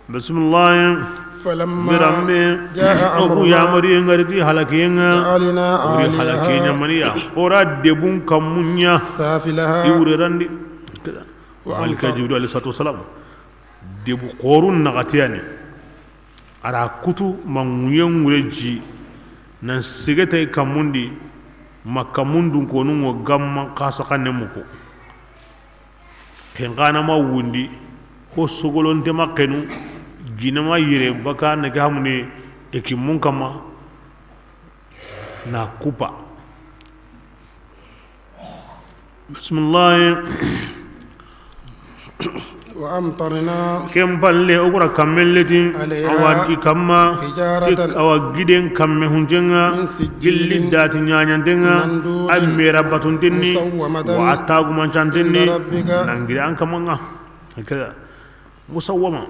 Bismillah. Falamma. Birambe. Jaa amruna. Oku yamari ngari ti halakiyenga. Ja'alna. Uri halakiyenga maniya. Ora debun kamunya. Safilaha. I wure randi. Malika Jibril alayhi salatu wasalam. Debu qorun naxatiyani. A ra kutu ma ŋuyen ŋure ji, nan sigetay kammundi, ma kammundun konu ŋo gamma xasa xanne muku. Ken xana ma wundi, ho sogolonte ma xenu, gina ma yire baka na ke hamuni ekimmun kamma, na kupa. Bismillahi. Wa amtarna. Ken palle o gura kammen leti. Alayha. Awa i kamma. Hijaratan. Tik awa giden kamme hunjenga. Min sijjilin. Gilli dati ɲaɲantenga. Mandudin. A mera batuntenni. Musawwamatan. Wa a tagumancantenni. Inda rabbika. Nangiri an kamanga. Hakada. Musawwama.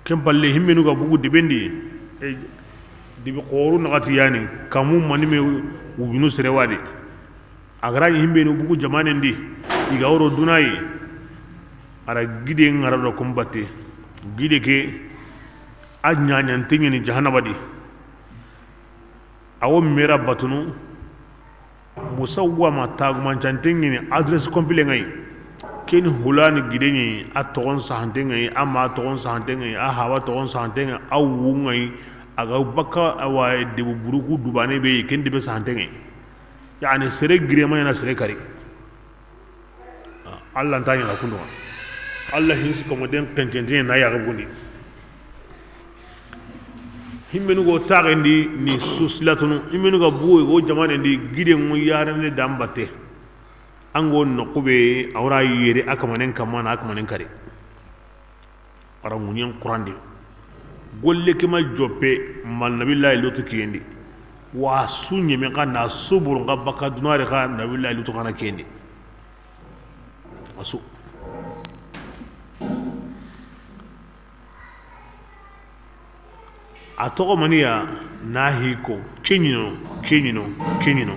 Ken palle himmenu ga bugu dibendi, e, dibi xoru naxati yani, kamu manime wujunu serewadi. A gara ɲi himbenu bugu jamanen di, i ga woro dunayi, a ra gide ŋara do kun batte. Gide ke, a ɲaɲante ɲeni jahannaba di. A wo mera batunu, musawwama, tagumancante ŋeni, adresse complet ŋayi. Keni hulani gide ŋeyi, a toxon sahante ŋeyi, a ma toxon sahante ŋeyi, a hawa toxon sahante ŋeyi, a wu ŋeyi, a ga bakka, awa, debu buruku dubane be yi, ken debe sahante ŋeyi. Yani sere girema ɲana sere kari. Allah nta ɲana kundu. Allah hinsi komo den kencentine na yaxe bugundi. Himmenu go taxendi ni susilatunu, himmenu ga bugo go jamanendi gide ŋo yarene dan batte. An go noqu be a wara yere a kamanen kamana a kamanen kare. A ra ŋuɲen xurandi. Golle ke ma joppe ma Nabillahi Lutu kiyendi. Wa su ɲeme xa na suburu xa baka dunare xa Nabillahi Lutu xana kiyendi. A su. A toxo maniya na hi ko keɲino, keɲino, keɲino.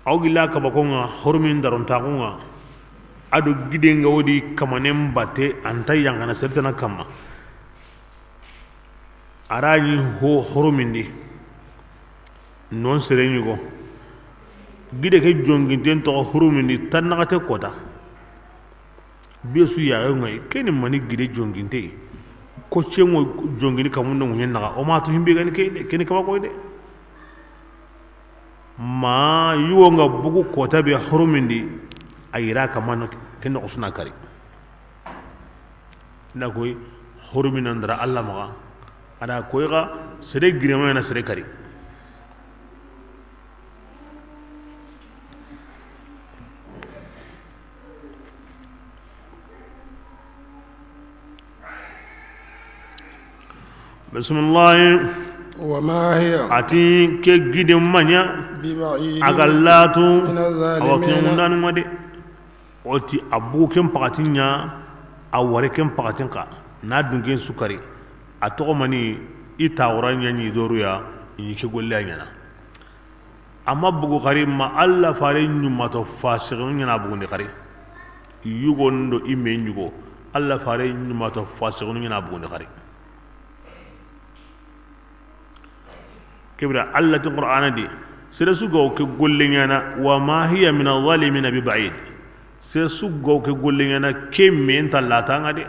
Aw gilla kabakonŋa, hormin darontaxunŋa, a do giden ga wodi kamanen batte, anta yanxana seretana kamma. A ra ɲi ho horomindi, non sere ɲugo, gide ke jonginten toxo horomindi, tannaxate kota. Be su yaxe ŋayi, keni mani gide jonginte yi. Ko cengo jongini kamundo ŋuɲen naxa, o ma tu himbe gani ke de, keni kaba koy de. Ma yugo nga bugu kota be horomindi, a yira kamana ken noxo suna kari. Na koy horomina ndara Allah maxa, a da koy xa sere girema na sere kari. Bisimilahi. Wa ma hiya. A ti ke giden ma ɲa. Bi ba'idin. A ga latu. Min az-zalimin. Awa ke ŋundanu ma de. O ti a bugu ken pakati ɲa, a ware ken pakatin ka. Na dunken su kari. A toxo mani i tawura ɲa ɲi doruya, i ɲi ke golle a ɲana. Amma bugu xari ma Allah fare ɲumato fasikinu ɲana bugundi xari. Yugon do i me ɲugo Allah fare ɲumato fasikinu ɲana bugundi xari. Kebira Allah ti Qur'ana di, sere su gaw ke golle ɲana, wa ma hiya min az-zalimina bi ba'id. Sere su gaw ke golle ɲana ke me nta latanga de.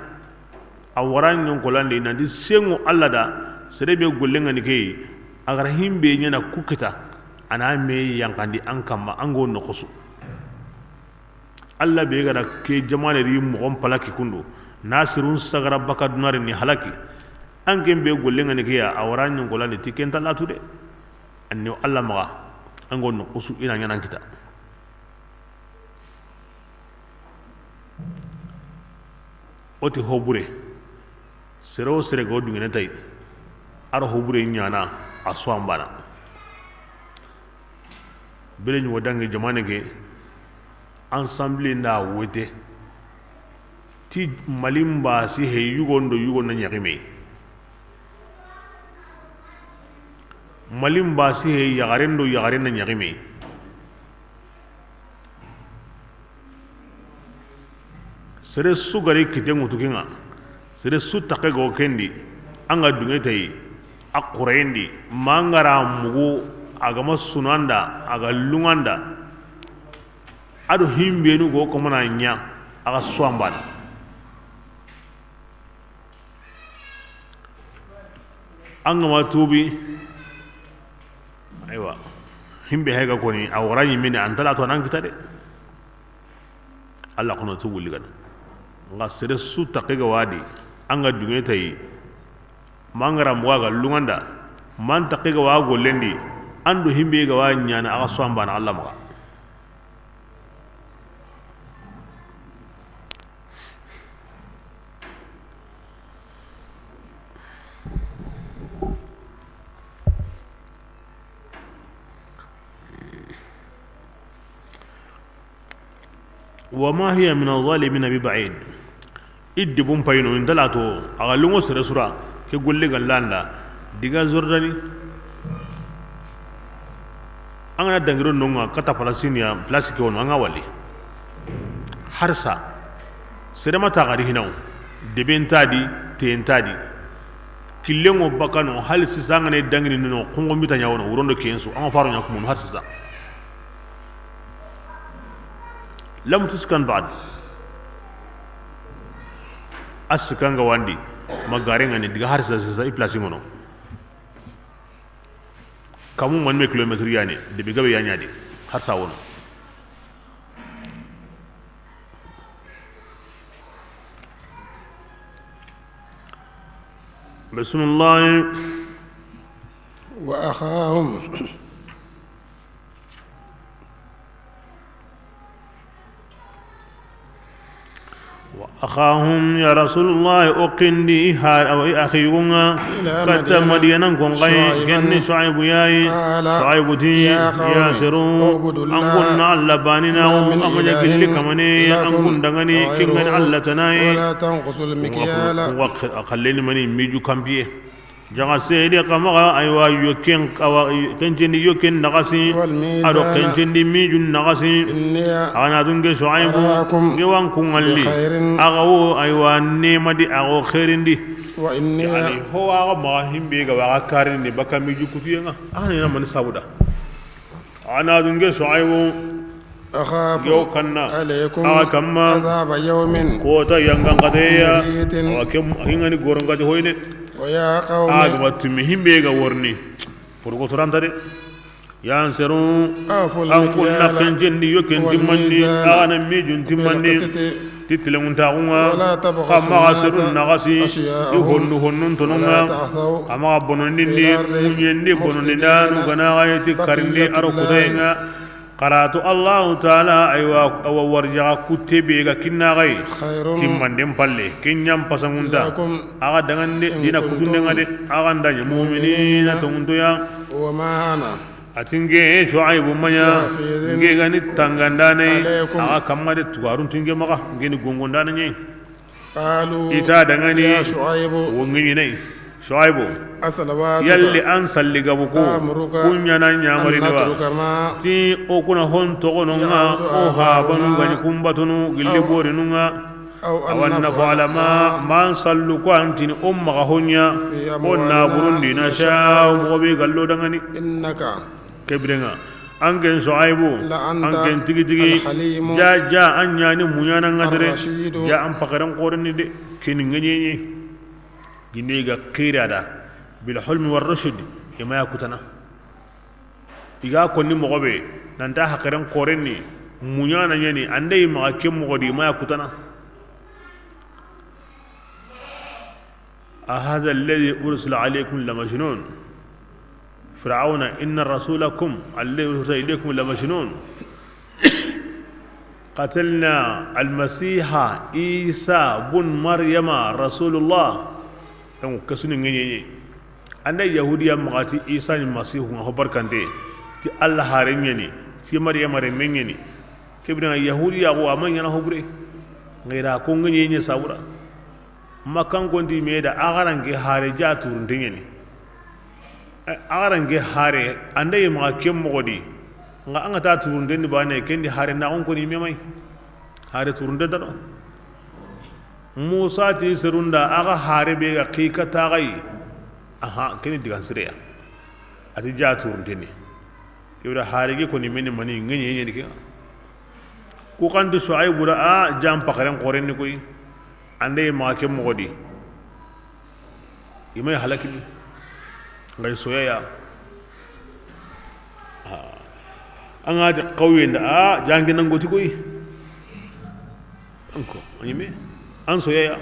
A wara ɲon kolandi nanti sengo Allah da, sere be golle ŋani ke yi, A ga ra himbe ɲaana ku kita, a na me yanqandi an kamma, an ga wo noxo su. Alla be ga da ke jamaane di moxon palaki kundu, na sirun sagara baka dunare ni halaki. An ken be golle ŋa ni ke ya, a wara ɲonkolani ti ken ta latu de. Anni Alla maxa, an ga wo noxo su i na ɲaana an kita. O ti hobure, sere wo sere ga wo duŋene tayi, a ro hobure ɲaana, a su an bana. Bele ɲi wo dangi jamaane ke, ensemble nda wote, ti Mali mbasi he yugo ndo yugo na ɲaxime. Mali mbasi he yaxaren do yaxaren na ɲaxime. Sere su ga ri kite ŋutu ke ŋa, sere su taxe ga wo ken di, an ga duŋe tayi, a xurayen di, ma an ga ra mugu, a ga ma sunanda, a ga luŋanda, a do himbenu ga wo komana ɲa, a ga su an bana. An ga ma tuubi, aywa, himbe hay ga koni, a wara ɲi mini, an ta latu a na an kita de. Alla kono tuubu ligana. Nga sere su taxe ga wa di, an ga duŋe tayi, ma an ga ra mugu a ga luŋanda, ma an taxe ga wa gollen di, an do himbe ga wa ɲaana, a ga su an bana Alla maxa. وما هي من الظالمين ببعيد. I debun payino, i nta lato, a ga luŋo sere su ra, ke golle ga landa, diga Jordani. An ga na dangiro no ŋa, kata Palestine ya, place ke wono, an ga wali. Harsa, sere ma ta ga ri hinaw, debe nta di, te nta di. Killen ŋo bakano, hali sisa an ga na dangini no, xongo mita ɲa wono, wurondo kensu, an ga faro ɲa kumunu, har sisa. لم تسكن بعد. A sikan ga wandi, ma gare ŋa ni diga har sisa, sisa, i place ŋono. Kamu man me kilomètre yani, debe gabe yani adi, har sa wono. بسم الله. وأخاهم. وأخاهم يا رسول الله، o xindi ha, awa, i axi yugo ŋa, إلى katta مدين Madiyana n kon xayi, شعيبا ken ni Shuaibu ya yi. قال Shuaibu ti, يا قوم ya seru, اعبدوا الله an kun na Alla banina, ما من an kun ɲa إله gilli kamane, لكم an kun dangani, غيره kin ga ni Alla tana yi. ولا تنقصوا المكيال. Kun ga, kun ga xalleni mani miju kampiye. Jaxa sede xa maxa, aywa, yokken, awa, xencendi yokken naxasi, والميزان a do xencendi mijun naxasi. إني A ga na tu n ke Shuaibu, أراكم n ke wa an kun ŋalli. بخير. A ga wo, aywa, nema di, a ga wo xeerin di. وإني Yani, ho a ga maxa himbe ga wa a ga karindi baka miju kutuye ŋa. A ga na ɲa mani sabu da. A ga na tu n ke Shuaibu, أخاف yo kanna, عليكم a ga kamma, عذاب يوم kota yangan xateya, محيط. Awa ke hingani goron xate hoyne. ويا قوم A ga ma tumi himbe ga worni. Pour ko toranta de. Yan seru, أوفوا an kun na المكيال xencendi yokken timmandi, والميزان a ga na mijun timmandi. بالقسط. Ti tilenŋuntaxu ŋa, ولا تبخسوا xa maxa seru الناس naxasi, أشياءهم i honnu honnun tonu ŋa, ولا تعثوا xa maxa bonondindi, في الأرض muɲendi, مفسدين bonondindanu ga na xayi ti بقية karindi a do الله kutaye ŋa. Xaratu Allahu Taala, aywa, awa warjaxa kutte be ga kinna xayi, خير timmanden palle, ken ɲa n pasanŋunta, لكم a ga dangande, إن dina كنتم kutunden ŋa de, a ga n da ɲa mu'minina, مؤمنين tonŋuntoya. وما أنا A ti n ke Shuaibu ma ɲa, بحفيظ n ke ga ni tangandane, عليكم a ga kamma de tugarun ti n ke maxa, n ke ni gongondaana ɲa. قالوا I ta dangani, يا شعيب wo n ke ɲi ne, Shuaibu, أصلواتك yalli an salli gabu ko, تأمرك kun ɲa na ɲamarini wa? أن نترك ما Ti o kuna hon toxono ŋa, يعبد o habanu ga ni آباؤنا kun batunu, gilli أو borinun ŋa. أو أن Awa نفعل nafa alama, ما ma n sallu ko an tini o maxa ho ɲa, في o أموالنا naburundi na نشاء sha, o moxo be ga lo dangani. إنك Ke biren ŋa, an ken Shuaibu, لأنت an ken tigi tigi, الحليم ja, ja, an ɲa ni muɲaana ŋa dere, الرشيد ja, an paxaren xoren ni de, ken ni n ke ɲi ɲi. Ginde ga xiri a da, بالحلم والرشد. I ma ya kutana. I ga konni moxo be, nan ta haqilen xoren ni, muɲana ɲa ni, an da i maxa ke moxo di, i ma ya kutana. أهذا الذي أرسل عليكم لمجنون. فرعون إن رسولكم الذي أرسل إليكم لمجنون. قتلنا المسيح عيسى بن مريم رسول الله. Donc, ke su ni ŋeɲeɲe. An da Yahudiya maxa ti Isa ni Masihu ŋa, ho barkante, ti Alla hare ɲa ni, ti Mariyama renme ɲa ni. Ke bire ŋa Yahudiya xo a ma ɲana ho bure. Ŋa i ra ko ŋeɲeɲe sabura. Makkankon ti me da, a xaranke hare ja turunte ɲa ni. A xaranke hare, an da i maxa ke moxo di, ŋa an ga ta turunten di bane, ken di hare naxun koni me may. Hare turunte ta do. Musa ti serun da, a ga hare be ga xi ka taxayi. Aha, ken ni digan sire ya. A ti ja turunten ni. Ke bire hare ke koni me ni mani, ŋeɲeɲe ni ke. Ku xa nti Shuaibu da, a jan paxaren xoren ni koy. An da i maxa ke moxo di. I may halakini. Ŋa i soyaya. An ga ti xawyen da, a jangi nan goti koy. Anko, a ɲi me. An soyaya.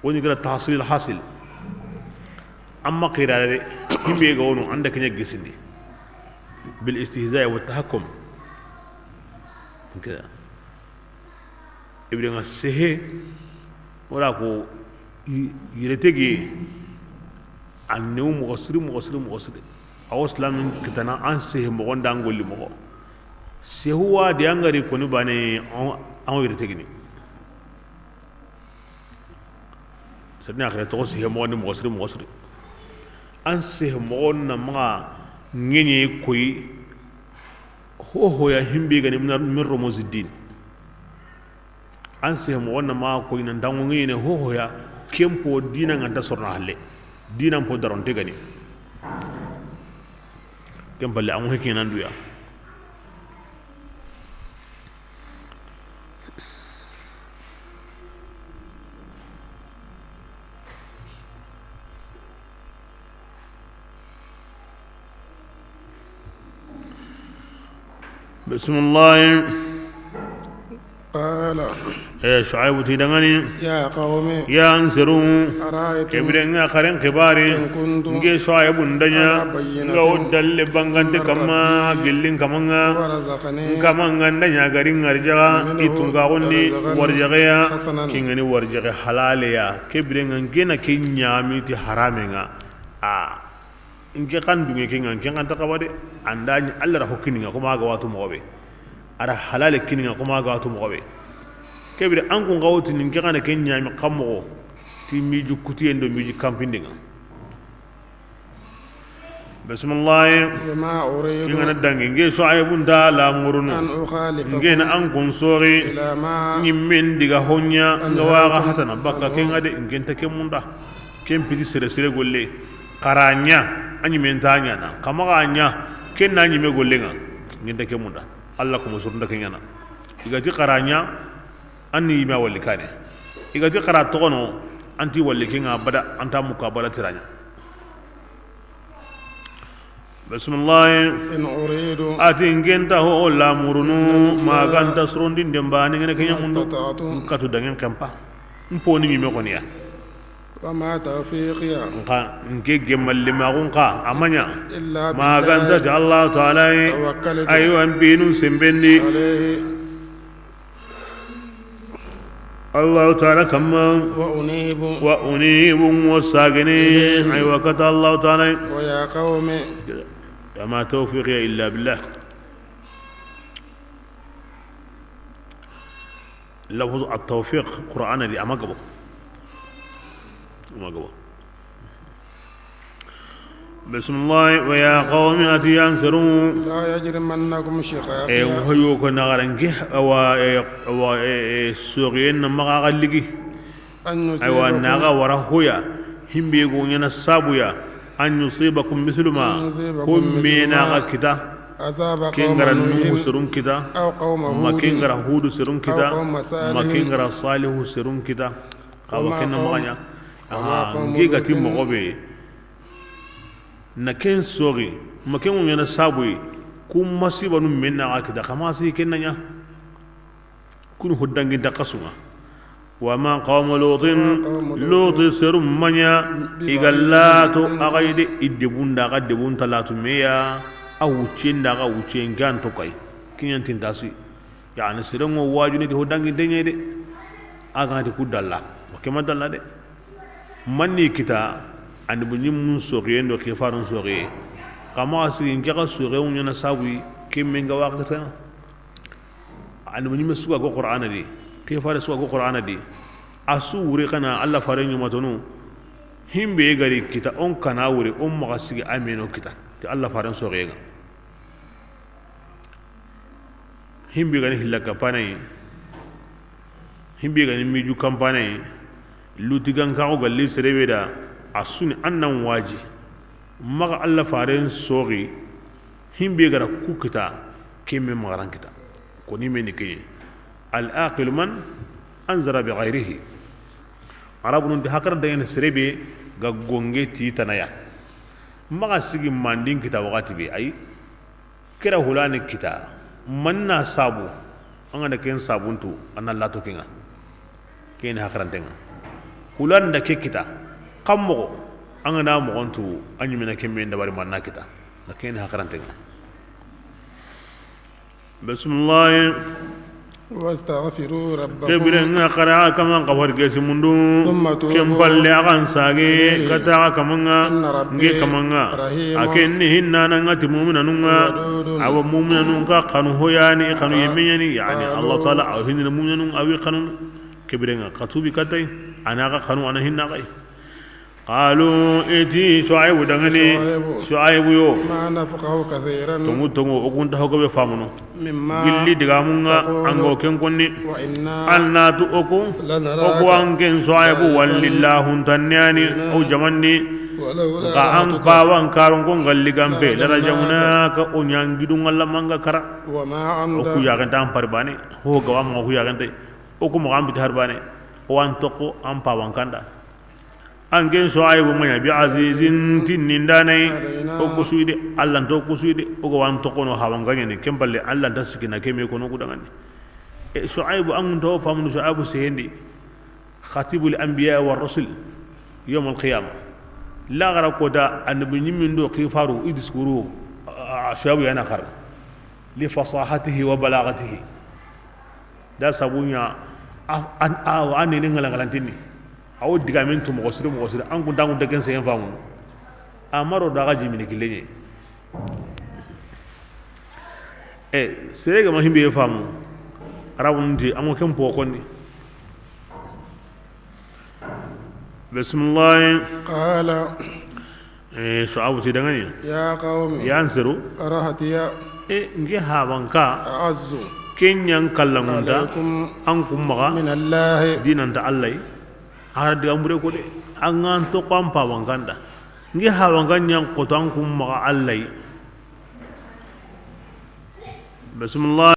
Woni gara tahsil hasil. Amma xirare, himbe ga wono, an da ke ɲa gisindi. Bil istihza'i wa tahakkum. Kida. Ibire ŋa sehe, wala ko yire tege, an new moxo siri, moxo siri, moxo siri. Awo silamin kitana an sehe moxo nda an golli moxo. Sehu wa di an ga ri koni bane, an yire tegini. Sadi na xire toxo sihe moxo ni moxo siri, moxo siri. An sehe moxo na maxa ŋeɲe koy, hohoya himbe gani min romosi din. An sehe moxo na maxa koy nan tango ŋeɲene hohoya, ken po dina ŋa nta sorona halle. Dina po daronte gani. Ken palle an ŋo hikina nduya. Bisimilahi. Qala. E, Shuaibu ti dangani. Ya qawmi. Ya an seru. Ara'aytum. Ke bire ŋa xaren xibari. In kuntu. Nke Shuaibu nda ɲa. Ala bayyinatin. Nga wo dalle bangante kamma. Min rabbi. Gillin kamanga. Wa razaqani. Nkama nga nda ɲa gari ŋarjaga. Minhu. I tunga gonni. Razaqan. Warjaga ya. Hasanan. Kingani warjaga halale ya. Ke bire ŋa nke na ke ɲami ti harame ŋa. A. Nke kan dunge ke ŋa, nke kan ta xaba de. An da ɲi Alla ra ho kini ŋa, kuma ga watu moxo be. A ra halale kini ŋa, kuma ga watu moxo be. Ke bire an kun ga woti ni nke kan ke ɲami xa moxo. Ti miji kutiyen do miji kampindi ŋa. Bisimilahi. Wa ma uridu. Kingana dangi, nke Shuaibu nda la murunu. An ukhalifakum. Nke na an kun sori. Ila ma. Ɲimmen diga honya, anhaakum. Nga waga hatana bakka ke ŋa de, nke nta ke munda. Ken piti sere sere golle. Xara ɲa, a ɲimen ta ɲana. Kama ga ɲa, ken na ɲime golle ŋa. Nke nta ke munda. Alla kuma surunda ke ɲana. I ga ti xara ɲa, an ni yima walli kane. I ga ti xara toxono, an ti walli ke ŋa bada, an ta muka bada tiraɲa. Bisimilahi. In uridu. A ti nke nta ho la murunu, ma ganta surondin demba, ni ngene ke ɲa mundu. Mastata'tu. Nkatu dangen kempa. Mponi mi me koniya. Wa ma tawfiqiya. Nka nke gemalli ma gun ka, a ma ɲa. Illa billahi. Ma ganta ti Allah Ta'ala yi. Tawakkaltu. Aywa, mpinu sembendi. Alayhi. Allahu Ta'ala kamma. Wa unibu. Wa unibu, wo sagene. Ilayhi. Aywa, kata Allahu Ta'ala. Wa ya qawmi. Wa ma tawfiqiya illa billah. Lafzu at-tawfiq, Qur'ana di, a ma gabo. A ma gabo. Bisimilahi, wa ya qawmi, a ti yan seru. La yajrimannakum shiqaqi. E, hoyo ko na garange, awa, e, awa, e, e, sogiyen na maxa xa ligi. An yusibakum. Aywa, na ga wara hoya, himbe go ɲana sabuya, an yusibakum mislu ma, an yusibakum mislu ma, ho me na ga kita, asaba qawma Nuhin, ken gara Nuhu serun kita, aw qawma Hudin, ma ken gara Hudu serun kita, aw qawma Salihin, ma ken gara Salihu serun kita. Xa wa ken na maxa ɲa. Aha, nke ga ti moxo be, Na ken soxi, ma ken ŋuɲana sabuyi, ku masibanu men naxa kita, xa maxa sigi ken na ɲa. Kuni ho danginta xasunŋa. Wa ma qawmu Lutin, Luti seru ma ɲa i ga lato axa yi de, i debun da xa debun ta latu me ya, a wucce nda xa wucce nke an to kay. Kiɲantinta su yi. Yani serenŋo wajuni ti ho danginte ɲa de. A ga na ti ku dalla, ma ke ma dalla de. Manni kita, annabi ɲimmun soxiye ndo xifarun soxiye. Xa maxa sigi nke xa soxiye ŋuɲana sabuyi, ke men ga waxitana. Annabi ɲimme su ga ko Qur'ana di, xifare su ga ko Qur'ana di. A su wuri xa na Allah fare ɲumatonu. Himbe gari kita, o n xa na wuri, o maxa sigi a meno kita ti Allah faren soxiye ŋa. Himbe gani hilla kapanayi, himbe gani miju kampanayi, lutigan kaxo galli serebe da, a suni an nan waji, maxa Allah faren soxi, himbe gara ku kita, kemme maxaran kita. Koni meni keye, al aqilu man anzara bi ghairihi. Arabunun ti hakaran dangene serebe ga gonge ti tanaya. Maxa sigi mandin kita waxati be, ayi. Kira hulani kita, manna sabu, an ga na ken sabuntu, an na lato kenŋa. Ken ni hakarantenŋa. Hulani da ke kita, kan moxo, an ga na moxontu, an ɲimena ken men dabari manna kita. Na ken ni hakarantenŋa. Bismillahi. Wastaghfiru rabbakum. Ke birenŋa xara xa kaman xafari gesi mundu. Thumma tubu. Ken palle axa n sage, ilayhi, kata xa kamanŋa. Inna rabbi. Nke kamanŋa. Rahimun. A ken ni hinnananŋa ti muminanunŋa. Wadudun. Awa muminanun xa xanu hoyani, i xanu yemmeɲani, yani, qalu, Allah Taala a hinnana muminanun a wi xanu. Ke birenŋa xa tubi katay, a na xa xanu, a na hinna xay. Qalu, i ti Shuaibu dangani, Shuaibu. Shuaibu yo. Ma nafqahu kathiran. Tongu, tongu, o ku nta ho gabe famuno. Mimma. Gilli digamunŋa, taqulu, an ga o ken konni. Wa inna. An na tu o ku, lanaraka, o ku an ken Shuaibu, daifan, walli lahuntanne yani, mina, o jamanni. Walawla. Ga an rahtuka, pawan karon ko ngalli gampe, larajamnaka, larajamnaka, o ɲangidun ŋalla manga kara. Wa ma anta. O ku yaxenta an pari bane, ho gawa ma o ku yaxenta. O ku moxo an biti hari bane, o wa an toxo an pawan kanda. An ken Shuaibu ma ɲa bi azizin tinnindanay. Alayna. O ku su yi de, Allah nta o ku su yi de, o ga wa an toxono hawangaɲani, ken palle Allah nta sikina ke me kono ku dangani. E Shuaibu an nta o famunu Shuaibu sehendi. Khatibul anbiya wa rusul yawm al qiyama. Laxara kota annabi ɲimmin do xifaru i discours, a, a, a Shuaibu yana xar. Li fasahatihi wa balaghatihi. Da sabuɲa, a, a, a, a nene ŋalanŋalantinni. A wo digamen tu moxo siri, moxo siri, an kunta, an kunta ken sehen famu. A maro da xa jimini kileɲe. E, sere ga ma himbe famu. Arabun ti, an ŋo ken po konni. Bismillah. Qala. E, Shuaibu ti dangani. Ya qawmi. Ya n seru. Rahtiya. E, nke habanka. A'azzu. Ken ɲa n kallanŋunta. Alaykum. An kun maxa. Min Allahi. Dinanta Allah yi. Hara diga mbure ko de. An ga n toxo an pawan kanda. Nke habanka ɲa n xoto an kun maxa Allah yi. Bismillah.